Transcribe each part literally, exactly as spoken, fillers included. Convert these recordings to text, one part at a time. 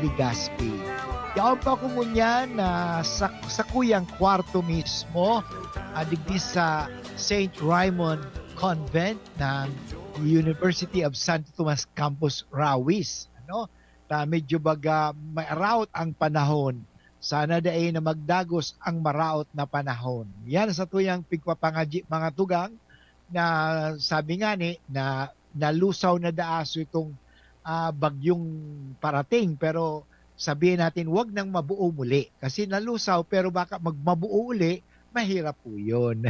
Legazpi. Yaon pa ako ngunyan na sa, sa kuyang kwarto mismo, ah, digdi sa Saint Raymond Convent ng University of Santo Tomas Campus Rawis. Ano? Ta medyo baga maraot ang panahon. Sana dai na magdagos ang maraot na panahon. Yan sa tuyang pigpapangadyi, mga tugang, na sabi nga ni na nalusaw na daaso itong, ah, bagyong parating, pero sabihin natin, wag nang mabuo muli. Kasi nalusaw, pero baka magmabuo uli, mahirap po yun.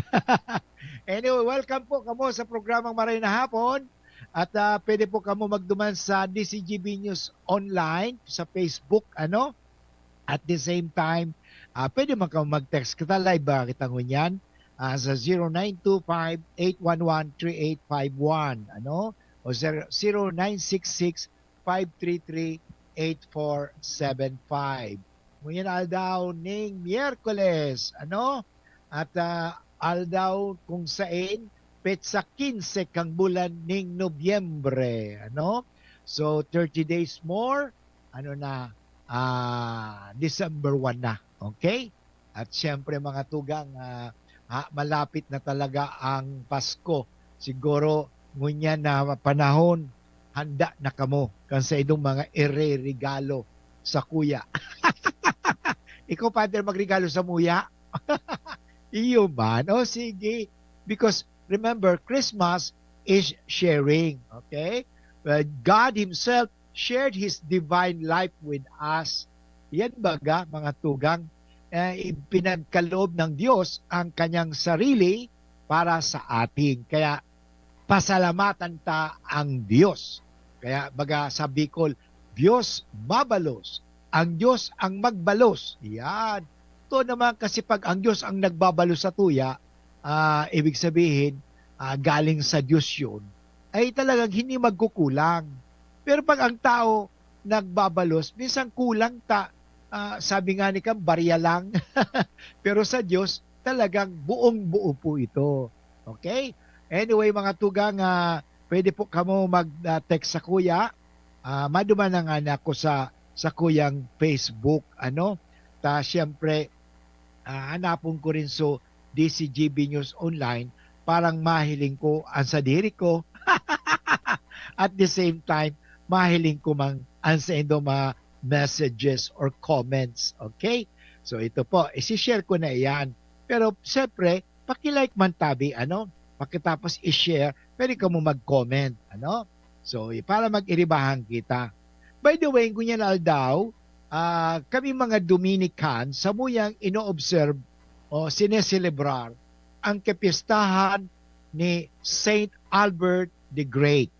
Anyway, welcome po kamo sa programang Maray na Hapon. At, ah, pwede po kamo magduman sa D C G B News Online sa Facebook, ano? At the same time, ah, pwede man kamo mag-text. Kita live ba kita ngunyan? Ah, sa zero nine two five, eight one one, three eight five one, ano? O zero, zero nine six six, five three three, eight four seven five. Ngunyan aldaw ning Miyerkules, ano? At, ah, aldaw kung sain, petsa quince kang bulan ning Nobyembre, ano? So, thirty days more, ano na, ah, December one na, okay? At siyempre, mga tugang, ah, ha, malapit na talaga ang Pasko. Siguro, ngunyan na panahon, handa na kamo kan saindong mga ireregalo sakuya. Ikaw, Father, magregalo samuya? Iyo man. O, sige. Because, remember, Christmas is sharing. Okay? Well, God Himself shared His divine life with us. Yan baga, mga tugang, eh, ipinagkaloob ng Diyos ang kanyang sarili para sa atin. Kaya, pasalamatan ta ang Diyos. Kaya, baga sa Bicol, Diyos mabalos. Ang Diyos ang magbalos. Yan. Ito naman kasi, pag ang Diyos ang nagbabalos sa tuya, ah, ibig sabihin, ah, galing sa Diyos yun, ay talagang hindi magkukulang. Pero pag ang tao nagbabalos, minsan kulang ta, ah, sabi nga ni Cam, barya lang. Pero sa Diyos, talagang buong-buo po ito. Okay? Anyway, mga tugang, ah, pwede po kamo mag, ah, text sakuya. Ah, maduman na nga na ako sa, sakuyang Facebook, ano? Ta, siyempre, ah, hanapon ko rin so D C G B News Online, parang mahiling ko ang sadiri ko. At the same time, mahiling ko mang ang saindo mga messages or comments. Okay? So, ito po, isi-share ko na iyan. Pero, siyempre, paki-like man tabi, ano? Pagkatapos i-share, pwede kamo mag-comment, ano? So, i-, para mag-iribahan kita. By the way, ngunyan aldaw, ah, kami mga Dominican, samuyang ino-observe o sineselebrar ang kapistahan ni Saint Albert the Great.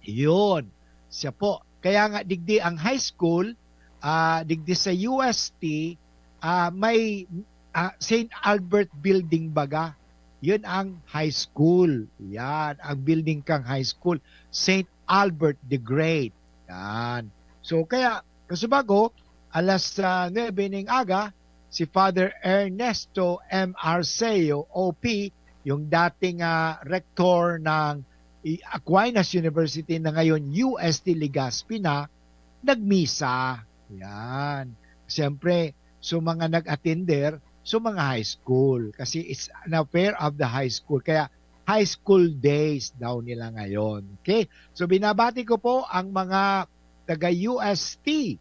Yun, siya po. Kaya nga, digdi ang high school, ah, digdi sa U S T, ah, may, ah, Saint Albert Building baga. Yun ang high school. Yan, ang building kang high school. Saint Albert the Great. Yan. So, kaya, kasubago, alas, ah, nuebe ning aga, si Father Ernesto M. Arceo, O P, yung dating, ah, rektor ng i-, Aquinas University na ngayon U S T Legazpi na, nagmisa. Yan. Siyempre, so mga nag-attender, so mga high school. Kasi it's an affair of the high school. Kaya high school days daw nila ngayon. Okay? So binabati ko po ang mga taga U S T,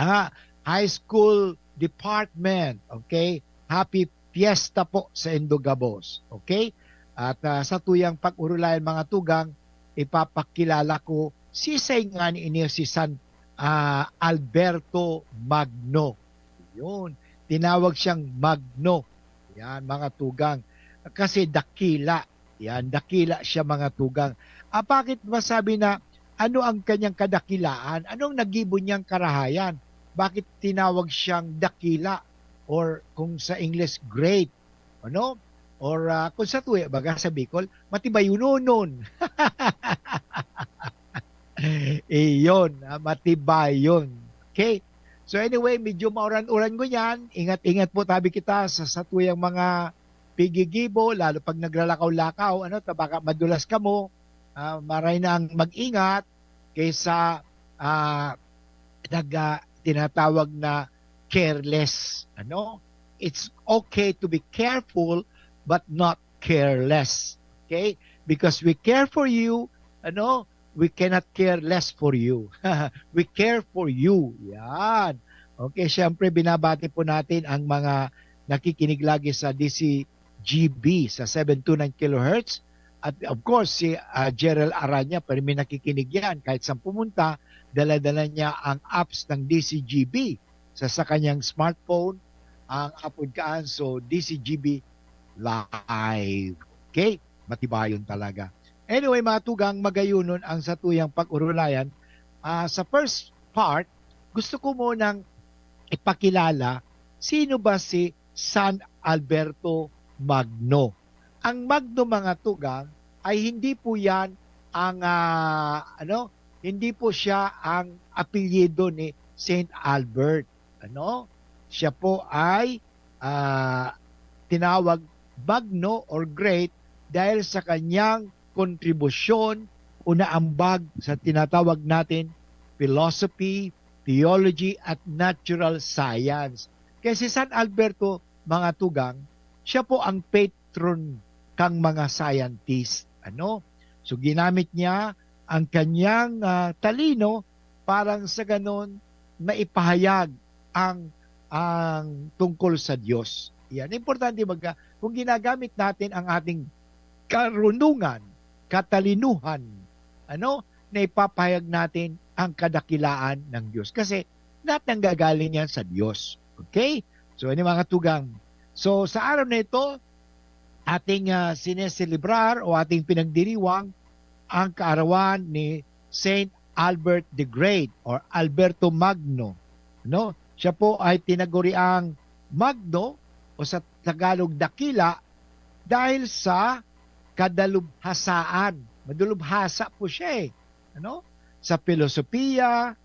ah, high school department. Okay? Happy fiesta po sa indo gabos. Okay? At, ah, sa tuyang pag-urulayan, mga tugang, ipapakilala ko si, sainga ni ini, si San, ah, Alberto Magno. Yun. Tinawag siyang Magno. Yan, mga tugang. Kasi dakila. Yan, dakila siya, mga tugang. Ah, bakit masabi na ano ang kanyang kadakilaan? Anong nagibo niyang karahayan? Bakit tinawag siyang dakila? Or kung sa Ingles, great. Ano? Or, ah, kung sa tuya, baga sa Bicol, matibayunonon. Iyon, ah, matibayon. Okay? So anyway, medyo mauran-uran ngunyan. Ingat-ingat po tabi kita sa satuyang mga pigigibo, lalo pag nagralakaw-lakaw, ano, ta baka madulas kamo. Ah, maray na ang mag-ingat kaysa, ah, nag, ah, tinatawag na careless, ano? It's okay to be careful but not careless. Okay? Because we care for you, ano? We cannot care less for you. We care for you. Yan. Okay, siyempre binabati po natin ang mga nakikinig lagi sa D C G B sa seven two nine kilohertz. At of course, si, ah, Gerald Aranya, pero may nakikinig yan. Kahit saan pumunta, dala-dala niya ang apps ng D C G B sa, sa kanyang smartphone, ang Apod Kaan, so D C G B Live. Okay? Matibayon talaga. Anyway, mga tugang, magayunon ang satuyang pag-urulayan. Ah, sa first part, gusto ko munang ipakilala sino ba si San Alberto Magno. Ang Magno, mga tugang, ay hindi po yan ang, ah, ano, hindi po siya ang apelyido ni Saint Albert. Ano? Siya po ay, ah, tinawag Magno or Great dahil sa kanyang kontribusyon o naambag sa tinatawag natin philosophy, theology, at natural science. Kaya si San Alberto, mga tugang, siya po ang patron kang mga scientist. Ano? So, ginamit niya ang kanyang, ah, talino parang sa ganon na ipahayag ang, ang tungkol sa Diyos. Yan. Importante baga, kung ginagamit natin ang ating karunungan, katalinuhan, ano, na ipapahayag natin ang kadakilaan ng Diyos. Kasi lahat nanggagaling yan sa Diyos. Okay? So, ini mga tugang. So, sa araw na ito, ating, ah, sineselebrar o ating pinagdiriwang ang kaarawan ni Saint Albert the Great or Alberto Magno. No? Siya po ay tinaguriang Magno o sa Tagalog dakila dahil sa kadalubhasaan. Madulubhasa po siya eh. Ano? Sa pilosopiya,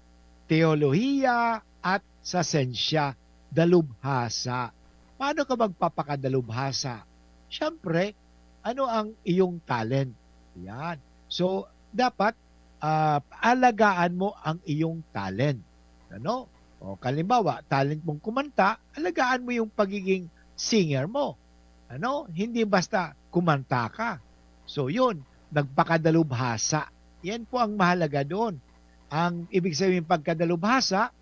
teolohiya, at sa sensya. Dalubhasa. Paano ka magpapakadalubhasa? Siyempre, ano ang iyong talent? Yan. So, dapat, ah, alagaan mo ang iyong talent. Ano? O, kalimbawa, talent mong kumanta, alagaan mo yung pagiging singer mo. Ano? Hindi basta kumanta ka. So, yun, nagpakadalubhasa. Yan po ang mahalaga doon. Ang ibig sabihin pagkadalubhasa,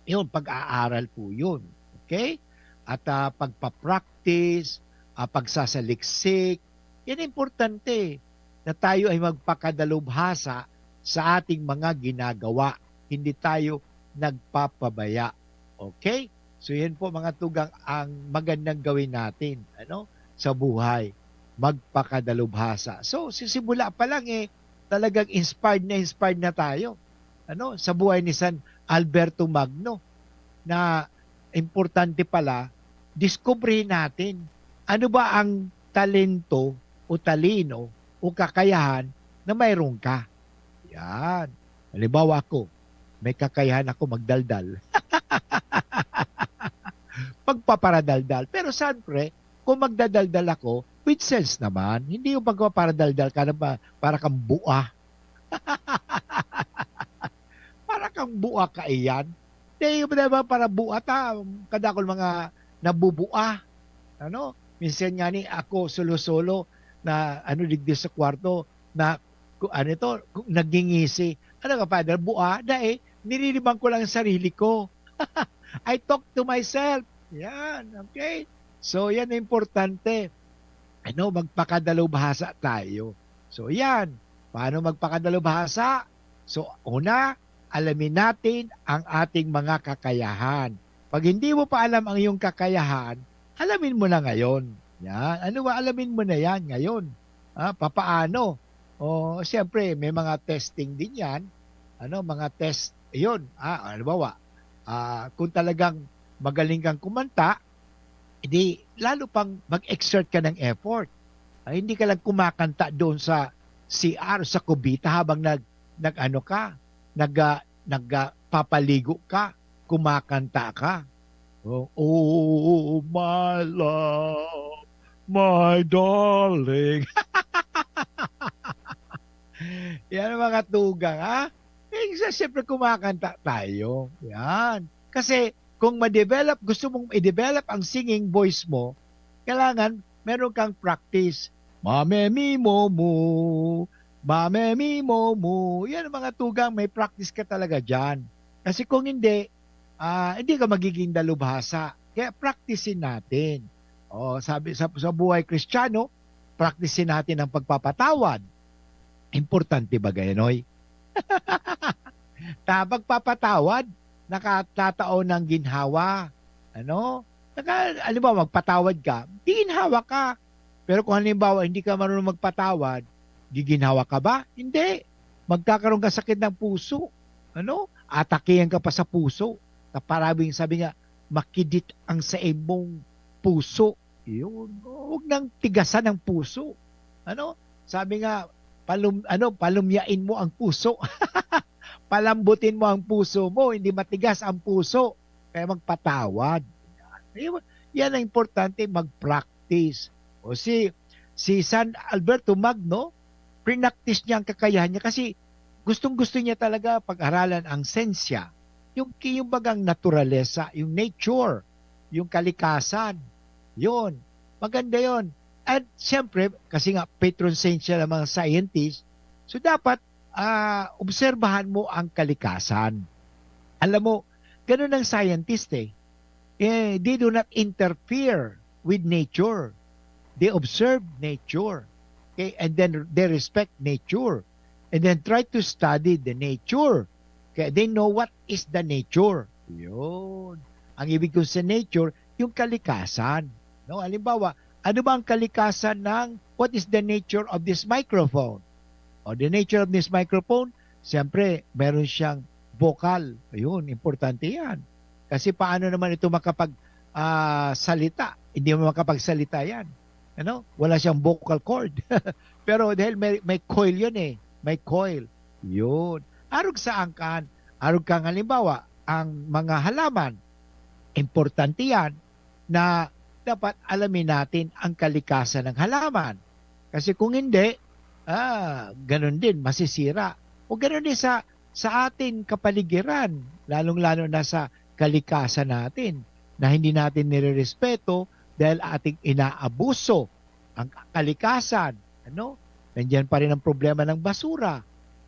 yun, pag-aaral po yun. Okay? At, ah, pagpa-practice, ah, pagsasaliksik, yan importante na tayo ay magpakadalubhasa sa ating mga ginagawa. Hindi tayo nagpapabaya. Okay? So, yan po mga tugang ang magandang gawin natin, ano, sa buhay. Magpakadalubhasa. So, sisimula pa lang eh, talagang inspired na inspired na tayo, ano, sa buhay ni San Alberto Magno, na importante pala, diskubrihin natin ano ba ang talento o talino o kakayahan na mayroon ka. Yan. Halimbawa ako, may kakayahan ako magdaldal. Pagpaparadaldal. Pero siyempre, kung magdadaldal ako, with sense naman. Hindi yung pagpaparadaldal ka na pa, para kang bua. Para kang bua ka iyan. Di, di ba, para bua ta, kadakol mga nabubua. Ano? Minsan nga ni ako, solo-solo, na ano, digdi sa kwarto, na, ku-, ano ito, ku-, nagingisi. Ano ka, Father? Bua? Dai, nililibang ko lang ang sarili ko. I talk to myself. Yan, okay? So, yan ang importante. Ano, magpakadalubhasa tayo. So, yan. Paano magpakadalubhasa? So, una, alamin natin ang ating mga kakayahan. Pag hindi mo pa alam ang iyong kakayahan, alamin mo na ngayon. Yan. Ano ba? Alamin mo na yan ngayon. Ah, papaano? O, siyempre, may mga testing din yan. Ano, mga test, yun. Ah, halimbawa, ah, kung talagang magaling kang kumanta, edi lalo pang mag-exert ka ng effort. Ah, hindi ka lang kumakanta doon sa C R, sa kubita habang nag-, nag-ano ka, nag-, ah, nag-, ah, papaligo ka, kumakanta ka. Oh, "Oh, my love, my darling." Yan ang mga tugang, ha? Minsan, siyempre, kumakanta tayo. Yan. Kasi, kung ma-develop, gusto mong i-develop ang singing voice mo, kailangan meron kang practice. Mame mi mo mo, mame mi mo mo. Yan ang mga tugang, may practice ka talaga dyan. Kasi kung hindi, ah, hindi ka magiging dalubhasa. Kaya practicein natin. O, sabi sa, sa buhay Kristiyano, practicein natin ang pagpapatawad. Importante ba, Gayanoy? Ta pagpapatawad, nakatatao ng ginhawa. Ano? Naka, halimbawa, magpatawad ka, di ginhawa ka. Pero kung halimbawa, hindi ka marunong magpatawad, giginhawa ka ba? Hindi. Magkakaroon ka sakit ng puso. Ano? Atakihan ka pa sa puso. Na parabing sabi nga, "Makidit ang sa imong puso." Yun. Huwag nang tigasan ang puso. Ano? Sabi nga, palum-, ano, palumyain mo ang puso. Palambutin mo ang puso mo, hindi matigas ang puso. Kaya magpatawad. Ayun, yan ang importante, mag-practice. O si, si San Alberto Magno, prinactice niya ang kakayahan niya kasi gustong-gusto niya talaga pag-aralan ang sensya. Yung, yung bagang naturalesa, yung nature, yung kalikasan. Yun. Maganda yon. At siyempre, kasi nga patron saint siya ng mga scientist, so dapat, ah, obserbahan mo ang kalikasan. Alam mo, ganun ang scientist eh. Eh, they do not interfere with nature. They observe nature. Okay? And then they respect nature. And then try to study the nature. Kaya they know what is the nature. Yun. Ang ibig kong sa nature, yung kalikasan. No? Halimbawa, ano ba ang kalikasan ng, what is the nature of this microphone? O the nature of this microphone, siyempre, meron siyang vocal. Ayun, importante yan. Kasi paano naman ito makapag, ah, salita? Hindi mo makapagsalita yan. Ano? Wala siyang vocal cord. Pero dahil may, may coil yun eh. May coil. Yun. Arog sa angkan, arog kang halimbawa, ang mga halaman, importante yan na dapat alamin natin ang kalikasan ng halaman. Kasi kung hindi, ah, ganun din, masisira. O ganun din sa, sa ating kapaligiran, lalong-lalo na sa kalikasan natin na hindi natin nirerespeto dahil ating inaabuso ang kalikasan. Ano? Nandiyan pa rin ang problema ng basura.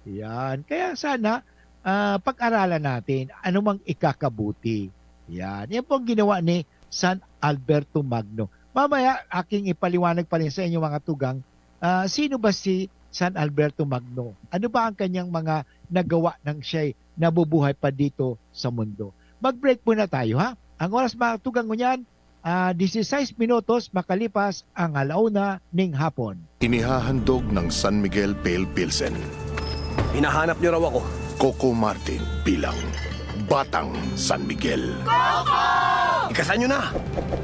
Yan. Kaya sana, ah, pag-aralan natin anumang ikakabuti. Yan. Yan po ang ginawa ni San Alberto Magno. Mamaya, aking ipaliwanag pa rin sa inyo, mga tugang, ah, sino ba si San Alberto Magno? Ano ba ang kanyang mga nagawa nang siya'y nabubuhay pa dito sa mundo? Mag-break muna tayo, ha? Ang oras, mga tugang, ngunyan, ah, dise-sais minutos makalipas ang ala una ning hapon. Inihahandog ng San Miguel Pale Pilsen. Hinahanap niyo raw ako. Coco Martin bilang Batang San Miguel. Ikasan niyo na!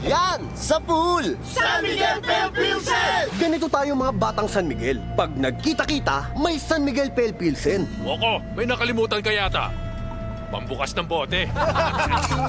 Yan! Sa pool! San Miguel Pale Pilsen! Ganito tayo, mga Batang San Miguel. Pag nagkita-kita, may San Miguel Pale Pilsen. Coco, may nakalimutan ka yata. Pambukas ng bote.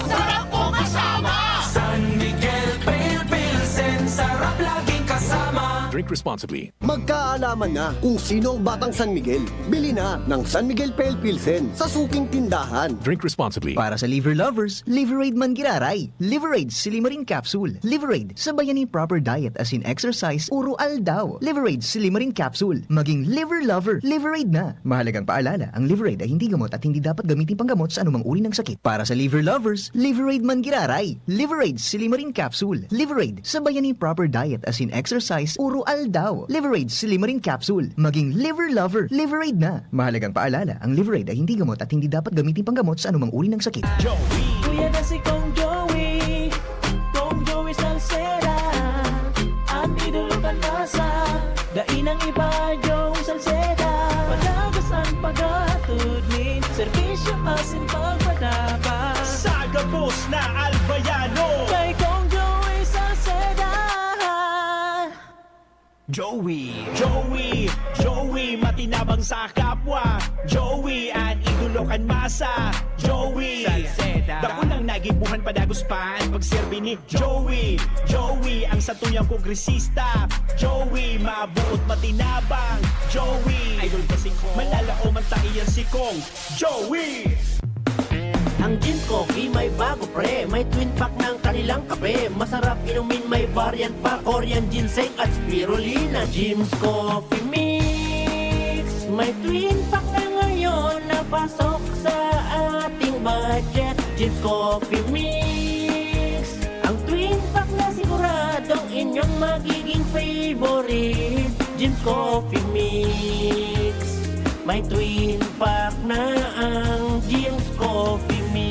Sarap ko kasama! San Miguel Pale Pilsen, sarap laging kasama. Drink responsibly. Magkaalaman na kung sino ang Batang San Miguel. Bili na ng San Miguel Pale Pilsen sa suking tindahan. Drink responsibly. Para sa liver lovers, Liverade man giraray. Liverade Silimarin Capsule. Liverade, sabayan nin proper diet asin exercise oro-aldaw. Liverade Silimarin Capsule. Maging liver lover, Liverade na. Mahalagang paalala, ang Liverade ay hindi gamot at hindi dapat gamitin panggamot sa anumang uri ng sakit. Para sa liver lovers, Liverade man giraray. Liverade Silimarin Capsule. Liverade, sabayan nin proper diet asin exercise oro-aldaw. Liverade Silimarin Capsule. Maging liver lover, Liverade na. Mahalagang paalala, ang Liverade ay hindi gamot at hindi dapat gamitin panggamot sa anumang uri ng sakit. Joey. Kuya na si Kong Joey. Kong Joey Salceda. Ang idolo kan masa. Dai nang iba, Joey Salceda. Padagas an paghatod nin serbisyo asin pagpadabas. Sa gabos na Albayano. Kay Kong Joey Salceda. Joey. Joey, Joey, matinabang sa kapwa. Joey, an idolo kan masa. Joey, Salceda. Dakulang Gibuhan padagos pa ang pagserbi ni Joey. Joey, ang satuyang kongresista. Joey, mabuot matinabang. Joey, idol ko si Kong. Malalaoman ta iyan si Kong. Joey! Ang Jeans Coffee may bago, pre. May twin pack ng kanilang kape. Masarap inumin, may variant pa. Korean ginseng at spirulina. Jeans Coffee Mix. May twin pack na ngayon na pasok sa ating budget. Jeans Coffee Mix. Ang twin pack na siguradong inyong magiging favorite. Jeans Coffee Mix. May twin pack na ang Jeans Coffee Mix.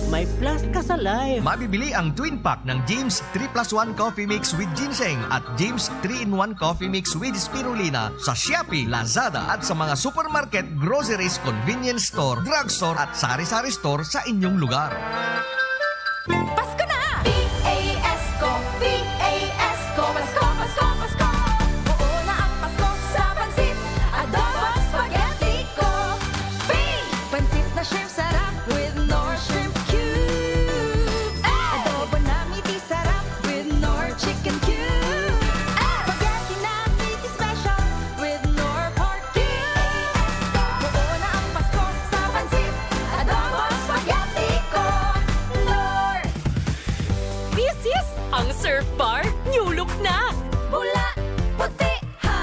May plus ka sa life. Mabibili ang twin pack ng James three plus one Coffee Mix with Ginseng at James three-in-one Coffee Mix with Spirulina sa Shopee, Lazada at sa mga supermarket, groceries, convenience store, drugstore at sari-sari store sa inyong lugar. Pasko na! P A S ko, P A S ko, Pasko, Pasko, Pasko! Oo na ang Pasko sa pansit, adobo, spaghetti ko. P! Pansit na shrimp sarap with Knorr shrimp cubes. Adobo na miti sarap with Knorr chicken cubes. Spaghetti na miti special with Knorr pork cubes. Oo na ang Pasko sa pansit, adobo, spaghetti ko. Knorr! This is ang Surf Bar New Look na! Pula, puti, ha!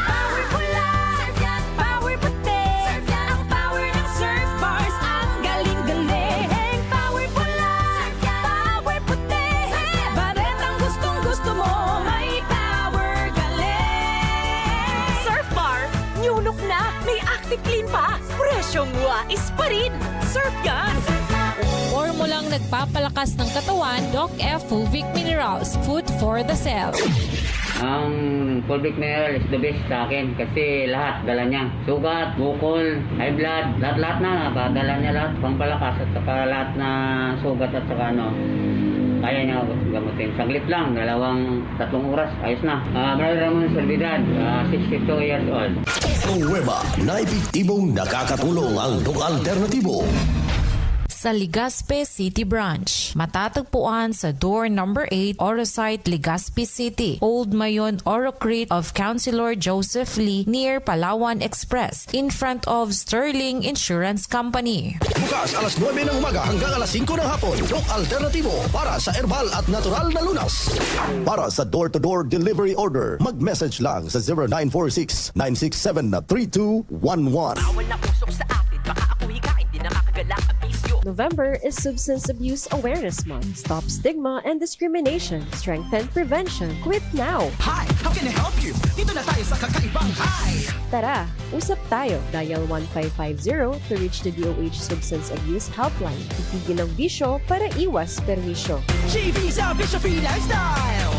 Power pula! Surf yan! Power puti! Surf yan! Ang power ng Surf Bars, ang galing-galing! Power pula! Surf yan! Power puti! Surf yan! Baretang gustong-gusto mo, may power galing! Surf Bar New Look na! May Active Clean pa! Presyong wais pa rin! Surf yan! Formulang nagpapalakas ng katawan, Doc F Fulvic Minerals, food for the cell. Ang Fulvic Mineral is the best sa akin kasi lahat dala niya. Sugat, bukol, high blood, lahat-lahat na, padala niya lahat. Pampalakas at saka lahat na sugat at saka ano, kaya niya gamutin. Saglit lang, dalawang, tatlong oras, ayos na. Ah, Brother Ramon Servidad, ah, sixty-two years old. Pruweba na epektibong nakakatulong ang Doc Alternatibo. Sa Legazpi City Branch. Matatagpuan sa door number eight, Orosite, Legazpi City, Old Mayon, Orocrete of Councilor Joseph Lee, near Palawan Express, in front of Sterling Insurance Company. Bukas alas nuebe ng umaga hanggang alas singko ng hapon. Doc Alternatibo para sa herbal at natural na lunas. Para sa door-to-door delivery order, mag-message lang sa zero nine four six, nine six seven, three two one one. Bawal na usok sa atin, baka ako hikain, di nakakagala ang bisyo. November is Substance Abuse Awareness Month. Stop stigma and discrimination. Strengthen prevention. Quit now! Hi! How can I help you? Dito na tayo sa kakaibang Hi! Tara, usap tayo. Dial one five five zero to reach the D O H Substance Abuse Helpline. Itigil ang bisyo para iwas perwisyo. G V sa Bisyo Free Lifestyle!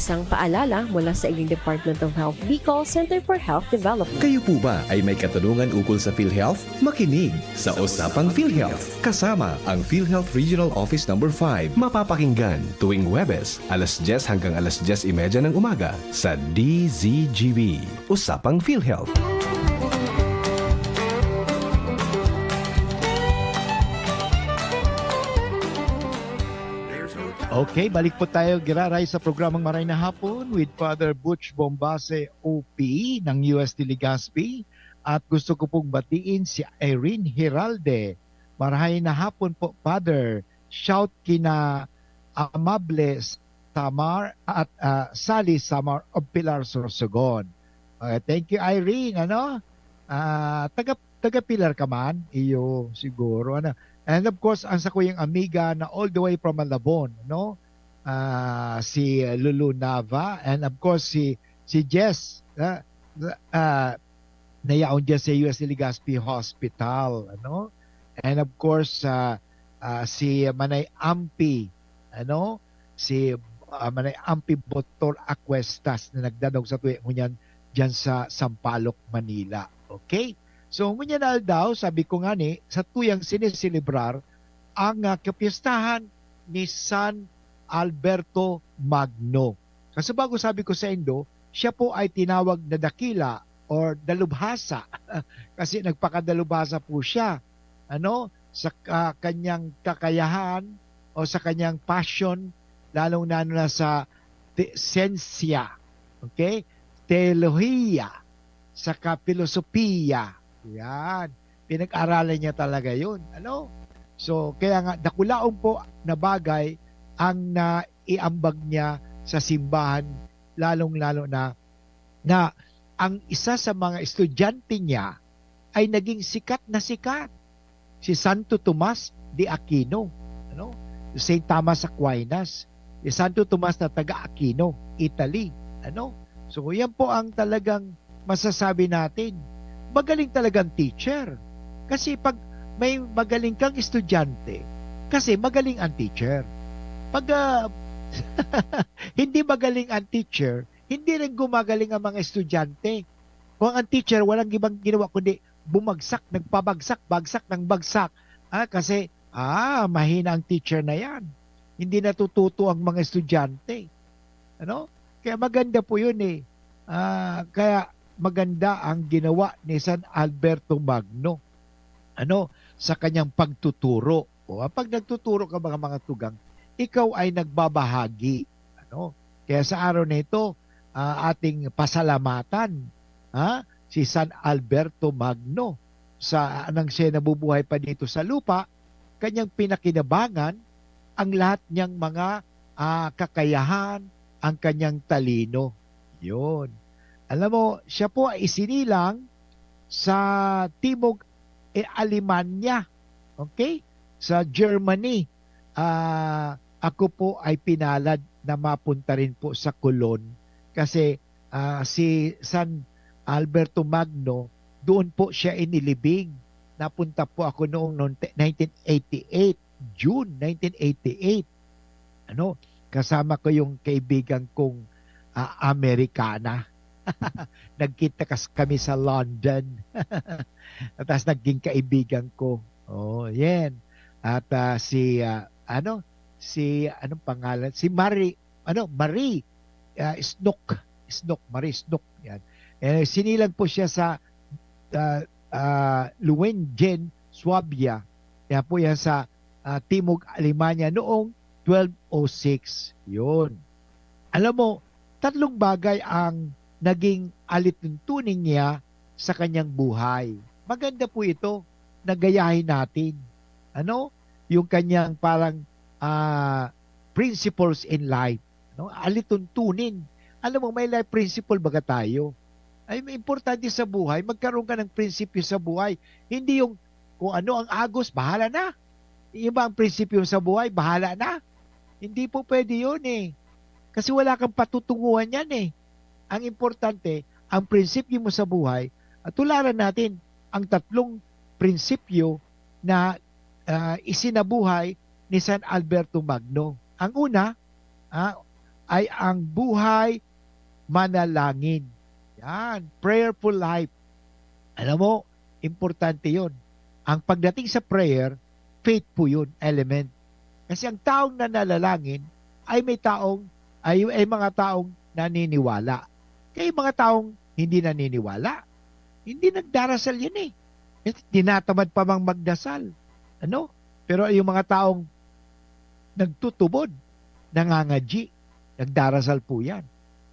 Isang paalala mula sa Iling Department of Health Bicol Center for Health Development. Kayo po ba ay may katanungan ukol sa PhilHealth? Makinig sa Usapang PhilHealth kasama ang PhilHealth Regional Office Number five. Mapapakinggan tuwing Huwebes, alas dyes hanggang alas dyes y media ng umaga sa D Z G B. Usapang PhilHealth. Okay, balik po tayo, giraray, sa programang Maray na Hapon with Father Butch Bombase, O P ng U S T Legazpi. At gusto ko pong batiin si Irene Hiralde. Marahay na hapon po, Father. Shout kina Amable Samar at ah, Sally Samar of Pilar, Sorsogon. Okay, thank you, Irene. Ano? Ah, taga, taga Pilar ka man? Iyo, siguro. Ano? And of course, ang sakuyang amiga na all the way from Malabon, no? Ah, si Lulu Nava, and of course, si, si Jess, ah, ah, na yaon dyan sa U S Legazpi Hospital, ano? And of course, ah, ah, si Manay Ampi, ano? Si ah, Manay Ampi Botor Acuestas na nagdadangog sa tuya ngunyan dyan sa Sampaloc, Manila. Okay? So, ngunyan na aldaw, sabi ko nga ni, sa tuyang sineselebrar ang ah, kapiyestahan ni San Alberto Magno. Kasi bago sabi ko sa indo, siya po ay tinawag na dakila or dalubhasa, kasi nagpakadalubhasa po siya, ano, sa ka-, kanyang kakayahan o sa kanyang passion, lalong-lalo na sa te-, siyensya, okay? Teolohiya, saka pilosopiya. Yan. Pinag-aralan niya talaga yun. Ano? So, kaya nga, dakulaon po na bagay ang naiambag niya sa simbahan, lalong-lalo na, na ang isa sa mga estudyante niya ay naging sikat na sikat, si Santo Tomas de Aquino, ano? Saint Thomas Aquinas, si Santo Tomas na taga Aquino, Italy, ano? So, yan po ang talagang masasabi natin. Magaling talagang teacher. Kasi pag may magaling kang estudyante, kasi magaling ang teacher. Pag, ah, hindi magaling ang teacher, hindi rin gumagaling ang mga estudyante. Kung ang teacher, walang ibang ginawa kundi bumagsak, nagpabagsak, bagsak ng bagsak. Ah, kasi, ah, mahina ang teacher na yan. Hindi natututo ang mga estudyante. Ano? Kaya maganda po yun eh. Ah, kaya maganda ang ginawa ni San Alberto Magno, ano, sa kanyang pagtuturo. O, pag nagtuturo ka, mga, mga tugang, ikaw ay nagbabahagi. Ano? Kaya sa araw na ito, ah, ating pasalamatan, ha, si San Alberto Magno sa, nang siya nabubuhay pa dito sa lupa, kanyang pinakinabangan ang lahat niyang mga, ah, kakayahan, ang kanyang talino. Yun. Alam mo, siya po ay isinilang sa Timog, eh, Alemania. Okay? Sa Germany. Ah, ako po ay pinalad na mapunta rin po sa Cologne kasi, ah, si San Alberto Magno, doon po siya inilibing. Napunta po ako noong, noong te-, nineteen eighty-eight, June nineteen eighty-eight. Ano, kasama ko yung kaibigan kong, ah, Amerikana. Nagkita kas-, kami sa London. Tapos naging kaibigan ko. Oh, yan. At, ah, si, ah, ano, si, anong pangalan? Si Marie, ano, Marie, ah, Snook. Snook, Marie Snook. Yan. Eh, sinilang po siya sa, ah, ah, Luengen, Swabia. Kaya po yan sa, ah, Timog Alemania noong twelve oh six. Yun. Alam mo, tatlong bagay ang naging alituntunin niya sa kanyang buhay. Maganda po ito na gayahin natin. Ano? Yung kanyang parang, ah, principles in life. No? Alituntunin. Alam mo, may life principle baga tayo. Ay, importante sa buhay, magkaroon ka ng prinsipyo sa buhay. Hindi yung kung ano ang agos, bahala na. Yung ba ang prinsipyo sa buhay, bahala na. Hindi po pwede yun eh. Kasi wala kang patutunguhan yan eh. Ang importante, ang prinsipyo mo sa buhay, at tularan natin ang tatlong prinsipyo na, ah, isinabuhay ni San Alberto Magno. Ang una, ah, ay ang buhay manalangin. Yan, prayerful life. Alam mo, importante yon. Ang pagdating sa prayer, faith po yun, element. Kasi ang taong nananalangin ay may taong, ay, ay mga taong naniniwala. Kaya yung mga taong hindi naniniwala, hindi nagdarasal yun eh. Kasi tinatamad pa mang magdasal. Ano? Pero yung mga taong nagtutubod, nangangadyi, nagdarasal po yan.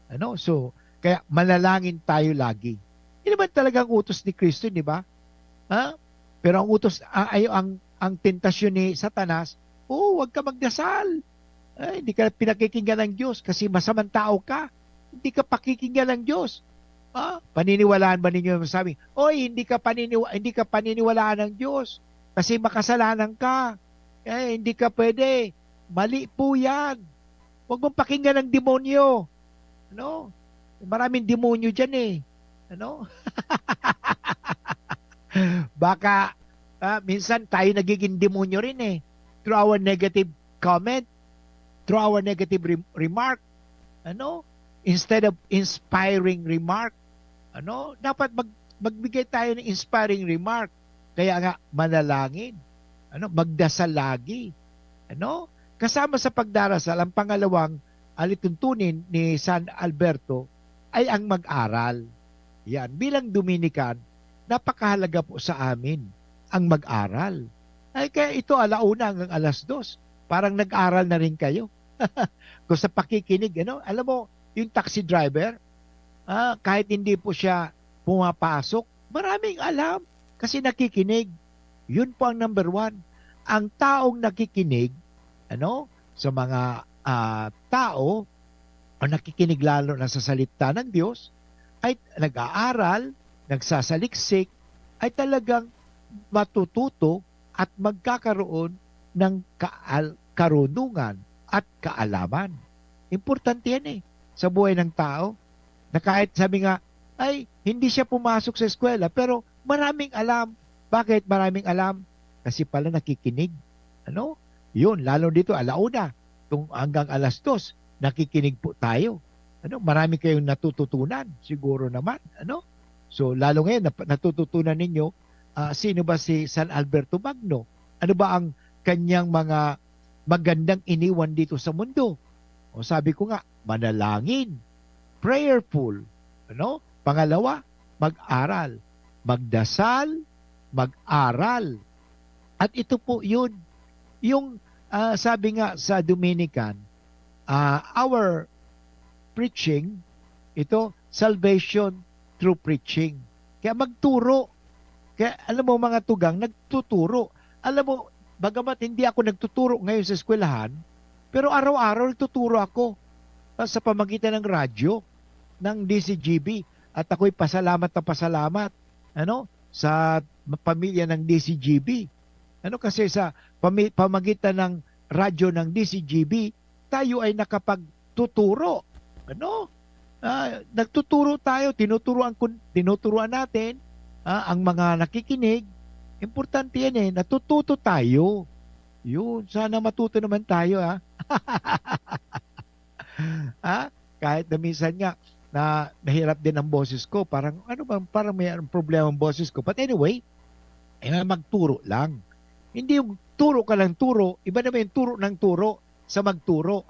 Ano? So, kaya manalangin tayo lagi. Yun naman talaga ang utos ni Kristo, di ba? Ha? Pero ang utos, a-, ay, ang, ang tentasyon ni Satanas, "Oh, huwag ka magdasal. Ay, hindi ka pinakikinggan ng Diyos kasi masamang tao ka. Hindi ka pakikinggan ng Diyos." Ah, paniniwalaan ba ninyo yung sabi, "Oy, hindi ka paniniwa-, hindi ka paniniwalaan ng Diyos kasi makasalanan ka. Eh, hindi ka pwede." Mali po yan. Huwag mong pakinggan ang demonyo. Ano? Maraming demonyo dyan eh. Ano? Baka, ah, minsan tayo nagiging demonyo rin eh. Through our negative comment, through our negative re-, remark, ano? Instead of inspiring remark, ano? Dapat mag-, magbigay tayo ng inspiring remark. Kaya nga, manalangin. Ano? Magdasal lagi. Ano? Kasama sa pagdarasal, ang pangalawang alituntunin ni San Alberto ay ang mag-aral. Yan, bilang Dominican, napakahalaga po sa amin ang mag-aral. Ay, kaya ito, ala una hanggang alas dos, parang nag-aral na rin kayo. Kung sa pakikinig, ano, alam mo, yung taxi driver, ah, kahit hindi po siya pumapasok, maraming alam kasi nakikinig. Yun po ang number one. Ang taong nakikinig, ano, sa mga, ah, tao o nakikinig lalo na sa salita ng Diyos, ay nag-aaral, nagsasaliksik, ay talagang matututo at magkakaroon ng kaal-, karunungan at kaalaman. Importante yan eh, sa buhay ng tao. Na kahit sabi nga, ay, hindi siya pumasok sa eskwela, pero maraming alam. Bakit maraming alam? Kasi pala nakikinig. Ano? Yun, lalo dito, ala una, kung hanggang alas dos, nakikinig po tayo. Ano? Marami kayong natututunan, siguro naman. Ano? So, lalo ngayon, nap-, natututunan ninyo, ah, sino ba si San Alberto Magno? Ano ba ang kanyang mga magandang iniwan dito sa mundo? O sabi ko nga, manalangin, prayerful, ano? Pangalawa, mag-aral, magdasal, mag-aral. At ito po yun, yung, ah, sabi nga sa Dominican, ah, our preaching, ito, salvation through preaching. Kaya magturo. Kaya alam mo, mga tugang, nagtuturo. Alam mo, bagamat hindi ako nagtuturo ngayon sa eskwelahan, pero araw-araw nagtuturo ako, ah, sa pamagitan ng radyo ng D C G B. At ako'y pasalamat na pasalamat, ano, sa pamilya ng D C G B. Ano, kasi sa pami-, pamagitan ng radyo ng D C G B, tayo ay nakapagtuturo. Ano? Ah, nagtuturo tayo, tinuturuan kun-, tinuturuan natin, ah, ang mga nakikinig. Importante yan eh, natututo tayo. Yun, sana matuto naman tayo, ah. Ha? Kahit na minsan nga na mahirap din ang boses ko, parang, ano bang, parang may problema ang boses ko. But anyway, eh, magturo lang. Hindi yung turo ka lang turo, iba naman yung turo ng turo sa magturo.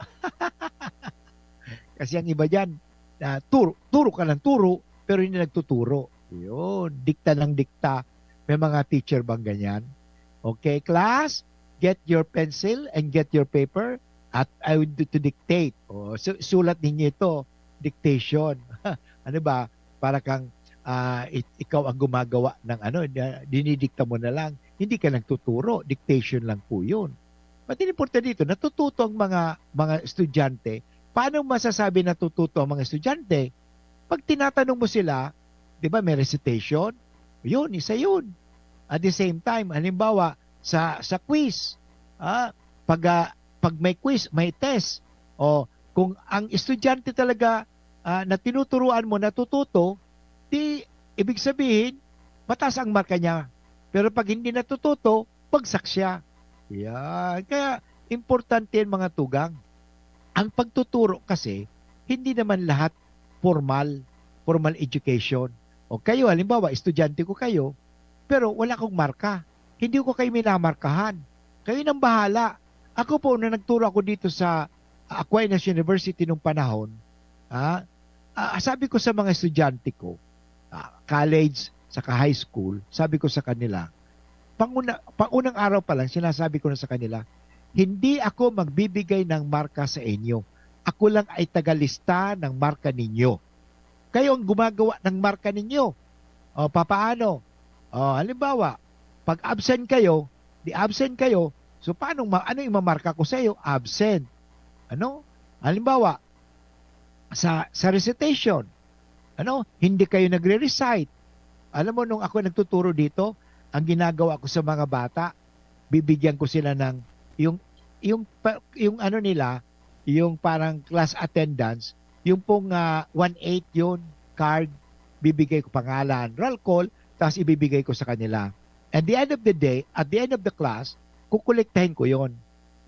Kasi ang iba diyan, na turo, turo ka lang turo, pero hindi nagtuturo. Yun, dikta ng dikta. May mga teacher bang ganyan? Okay, class, get your pencil and get your paper at I will do to dictate. O, su-, sulat ninyo ito, dictation. Ano ba? Para kang, ah, ik-, ikaw ang gumagawa ng ano, na dinidikta mo na lang. Hindi ka nagtuturo, dictation lang po yun. But importante dito, natututo ang mga, mga estudyante. Paano masasabi natututo ang mga estudyante? Pag tinatanong mo sila, di ba, may recitation? Yun, isa yun. At the same time, halimbawa, sa, sa quiz, ah, pag, ah, pag may quiz, may test. O, kung ang estudyante talaga, ah, na tinuturuan mo natututo, di, ibig sabihin, mataas ang marka niya. Pero pag hindi natututo, bagsak siya. Yan. Kaya, importante yan, mga tugang. Ang pagtuturo kasi, hindi naman lahat formal, formal education. O kayo, halimbawa, estudyante ko kayo, pero wala akong marka. Hindi ko kayo minamarkahan. Kayo nang bahala. Ako po, nung nagturo ako dito sa Aquinas University nung panahon, ah, ah, sabi ko sa mga estudyante ko, ah, college, saka high school, sabi ko sa kanila, panguna-, pangunang araw pa lang, sinasabi ko na sa kanila, "Hindi ako magbibigay ng marka sa inyo. Ako lang ay tagalista ng marka ninyo. Kayo ang gumagawa ng marka ninyo." O, papaano? O, halimbawa, pag absent kayo, di absent kayo, so paano ma-, ano yung mamarka ko sa iyo? Absent. Ano? Halimbawa, sa, sa recitation, ano, hindi kayo nagre-recite. Alam mo, nung ako nagtuturo dito, ang ginagawa ko sa mga bata, bibigyan ko sila ng, yung, yung pa-, yung ano nila, yung parang class attendance, yung pong, ah, one eight yun, card, bibigay ko pangalan, roll call, tapos ibibigay ko sa kanila. At the end of the day, at the end of the class, kukolektahin ko yon.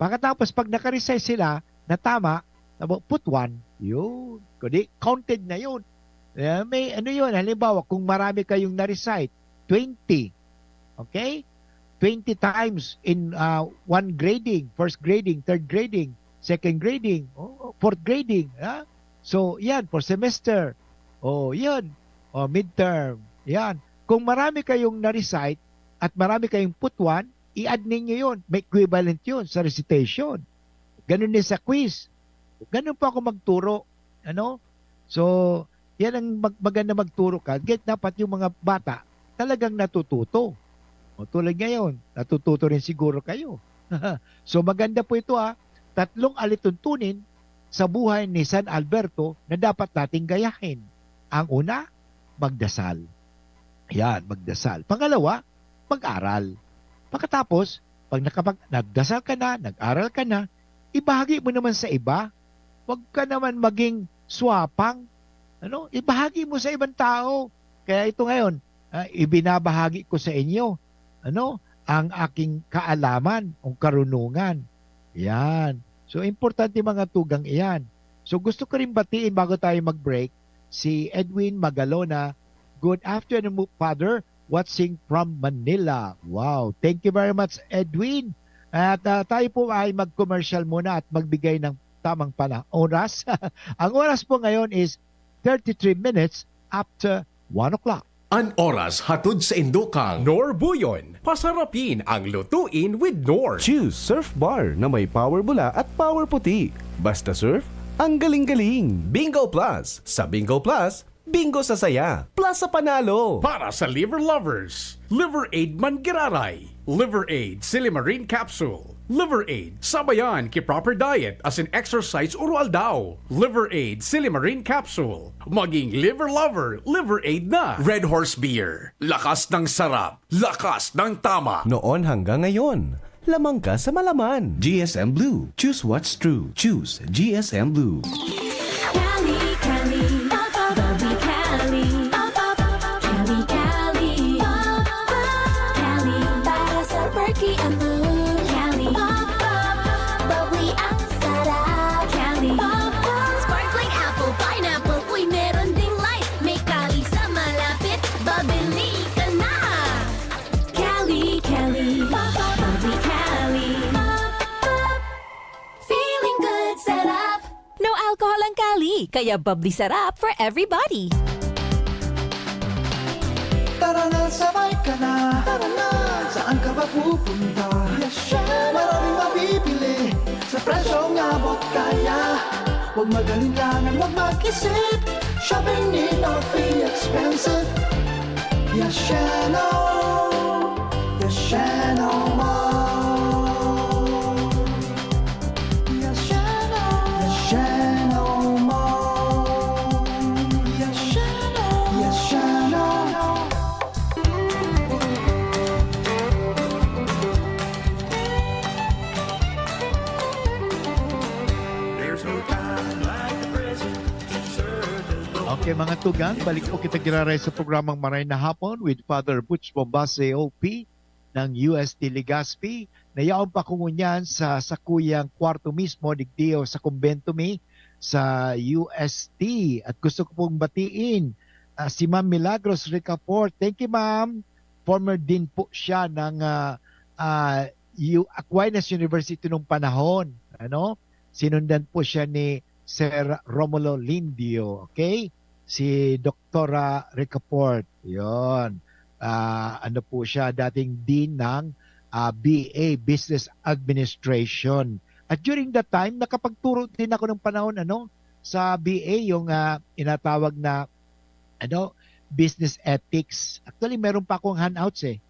Pagkatapos, pag naka-recite sila na tama, tama, put one, yun. Kundi, counted na yun. Eh, may ano yun, halimbawa, kung marami kayong na-recite, twenty, okay? Twenty times in, ah, one grading, first grading, third grading, second grading, oh, fourth grading, ha? So, yan, for semester. Oh, yan. O, midterm. Yan. Kung marami kayong na-recite at marami kayong putuan, i-add ninyo yun. May equivalent yun sa recitation. Ganun din sa quiz. Ganun po ako magturo. Ano? So, yan ang mag- maganda magturo ka. Get dapat yung mga bata talagang natututo. O, tulad ngayon, natututo rin siguro kayo. So, maganda po ito, ha. Tatlong alituntunin sa buhay ni San Alberto na dapat nating gayahin. Ang una, magdasal. Yan, magdasal. Pangalawa, mag-aral. Pagkatapos, pag nakapag- nagdasal ka na, nag-aral ka na, ibahagi mo naman sa iba. Huwag ka naman maging swapang. Ano? Ibahagi mo sa ibang tao. Kaya ito ngayon, ah, ibinabahagi ko sa inyo, ano, ang aking kaalaman o karunungan. Yan. So, importante mga tugang iyan. So, gusto ko rin batiin bago tayo mag-break, si Edwin Magalona. "Good afternoon, Father. Watching from Manila." Wow. Thank you very much, Edwin. At, ah, tayo po ay mag-commercial muna at magbigay ng tamang pana- oras. Ang oras po ngayon is thirty-three minutes after one o'clock. An oras hatod sa indo kan Knorr Buyon. Pasarapin ang lutuin with Knorr. Choose Surf Bar na may power bula at power puti. Basta surf, ang galing-galing. Bingo Plus. Sa Bingo Plus, bingo sa saya. Plus sa panalo. Para sa liver lovers, Liver Aid Manggiraray. Liver Aid Silimarin Capsule. Liver Aid, sabayan ki proper diet asin exercise uro-aldaw. Liver Aid Silimarin Capsule. Maging liver lover, Liver Aid na. Red Horse Beer. Lakas ng sarap. Lakas ng tama. Noon hanggang ngayon, lamang ka sa malaman. G S M Blue. Choose what's true. Choose G S M Blue. Cali, Cali, Papa Bobby Cali, Papa, Cali, Cali, Papa, Cali, para sa perky ang mood. Cali, Papa, bubbly ang sarap. Cali, Papa, sparkling apple, pineapple, uy, meron ding light. May Cali sa malapit, babili ka na. Cali, Cali, Papa, Bobby Cali, Papa, feeling good, sarap. No alcohol ang Cali, kaya bubbly sarap for everybody. Tara na, sabay ka na. Tara na, saan ka ba pupunta? Yes, syempre. Maraming mabibili sa presyong abot kaya. Huwag mag-alinlangan, huwag mag-isip. Shopping need not be expensive. Yes, Sheno. Yes, Sheno Mall. Yes, Sheno. Yes, Sheno Mall. Yes, Sheno. Yes, Sheno. There's no time like the present. Okay, mga tugang, balik po kita giraray sa programang Maray na Hapon with Father Butch Bombase, O P, ng U S T Legazpi, na yaon pa ko ngunyan sa sakuyang kwarto mismo, digdiyo sa kumbento mi sa U S T. At gusto ko pong batiin, ah, si Ma'am Milagros Ricafort. Thank you, Ma'am. Former dean po siya ng, ah, ah, U-, Aquinas University nung panahon. Ano? Sinundan po siya ni Sir Romulo Lindio. Okay? Si Doktora Ricafort. Yon. Ah, ano po siya, dating dean ng, ah, B A, Business Administration. At during that time, nakapagturo din ako ng panahon, ano, sa B A, yung, ah, inatawag na, ano, business ethics. Actually, meron pa akong handouts, eh,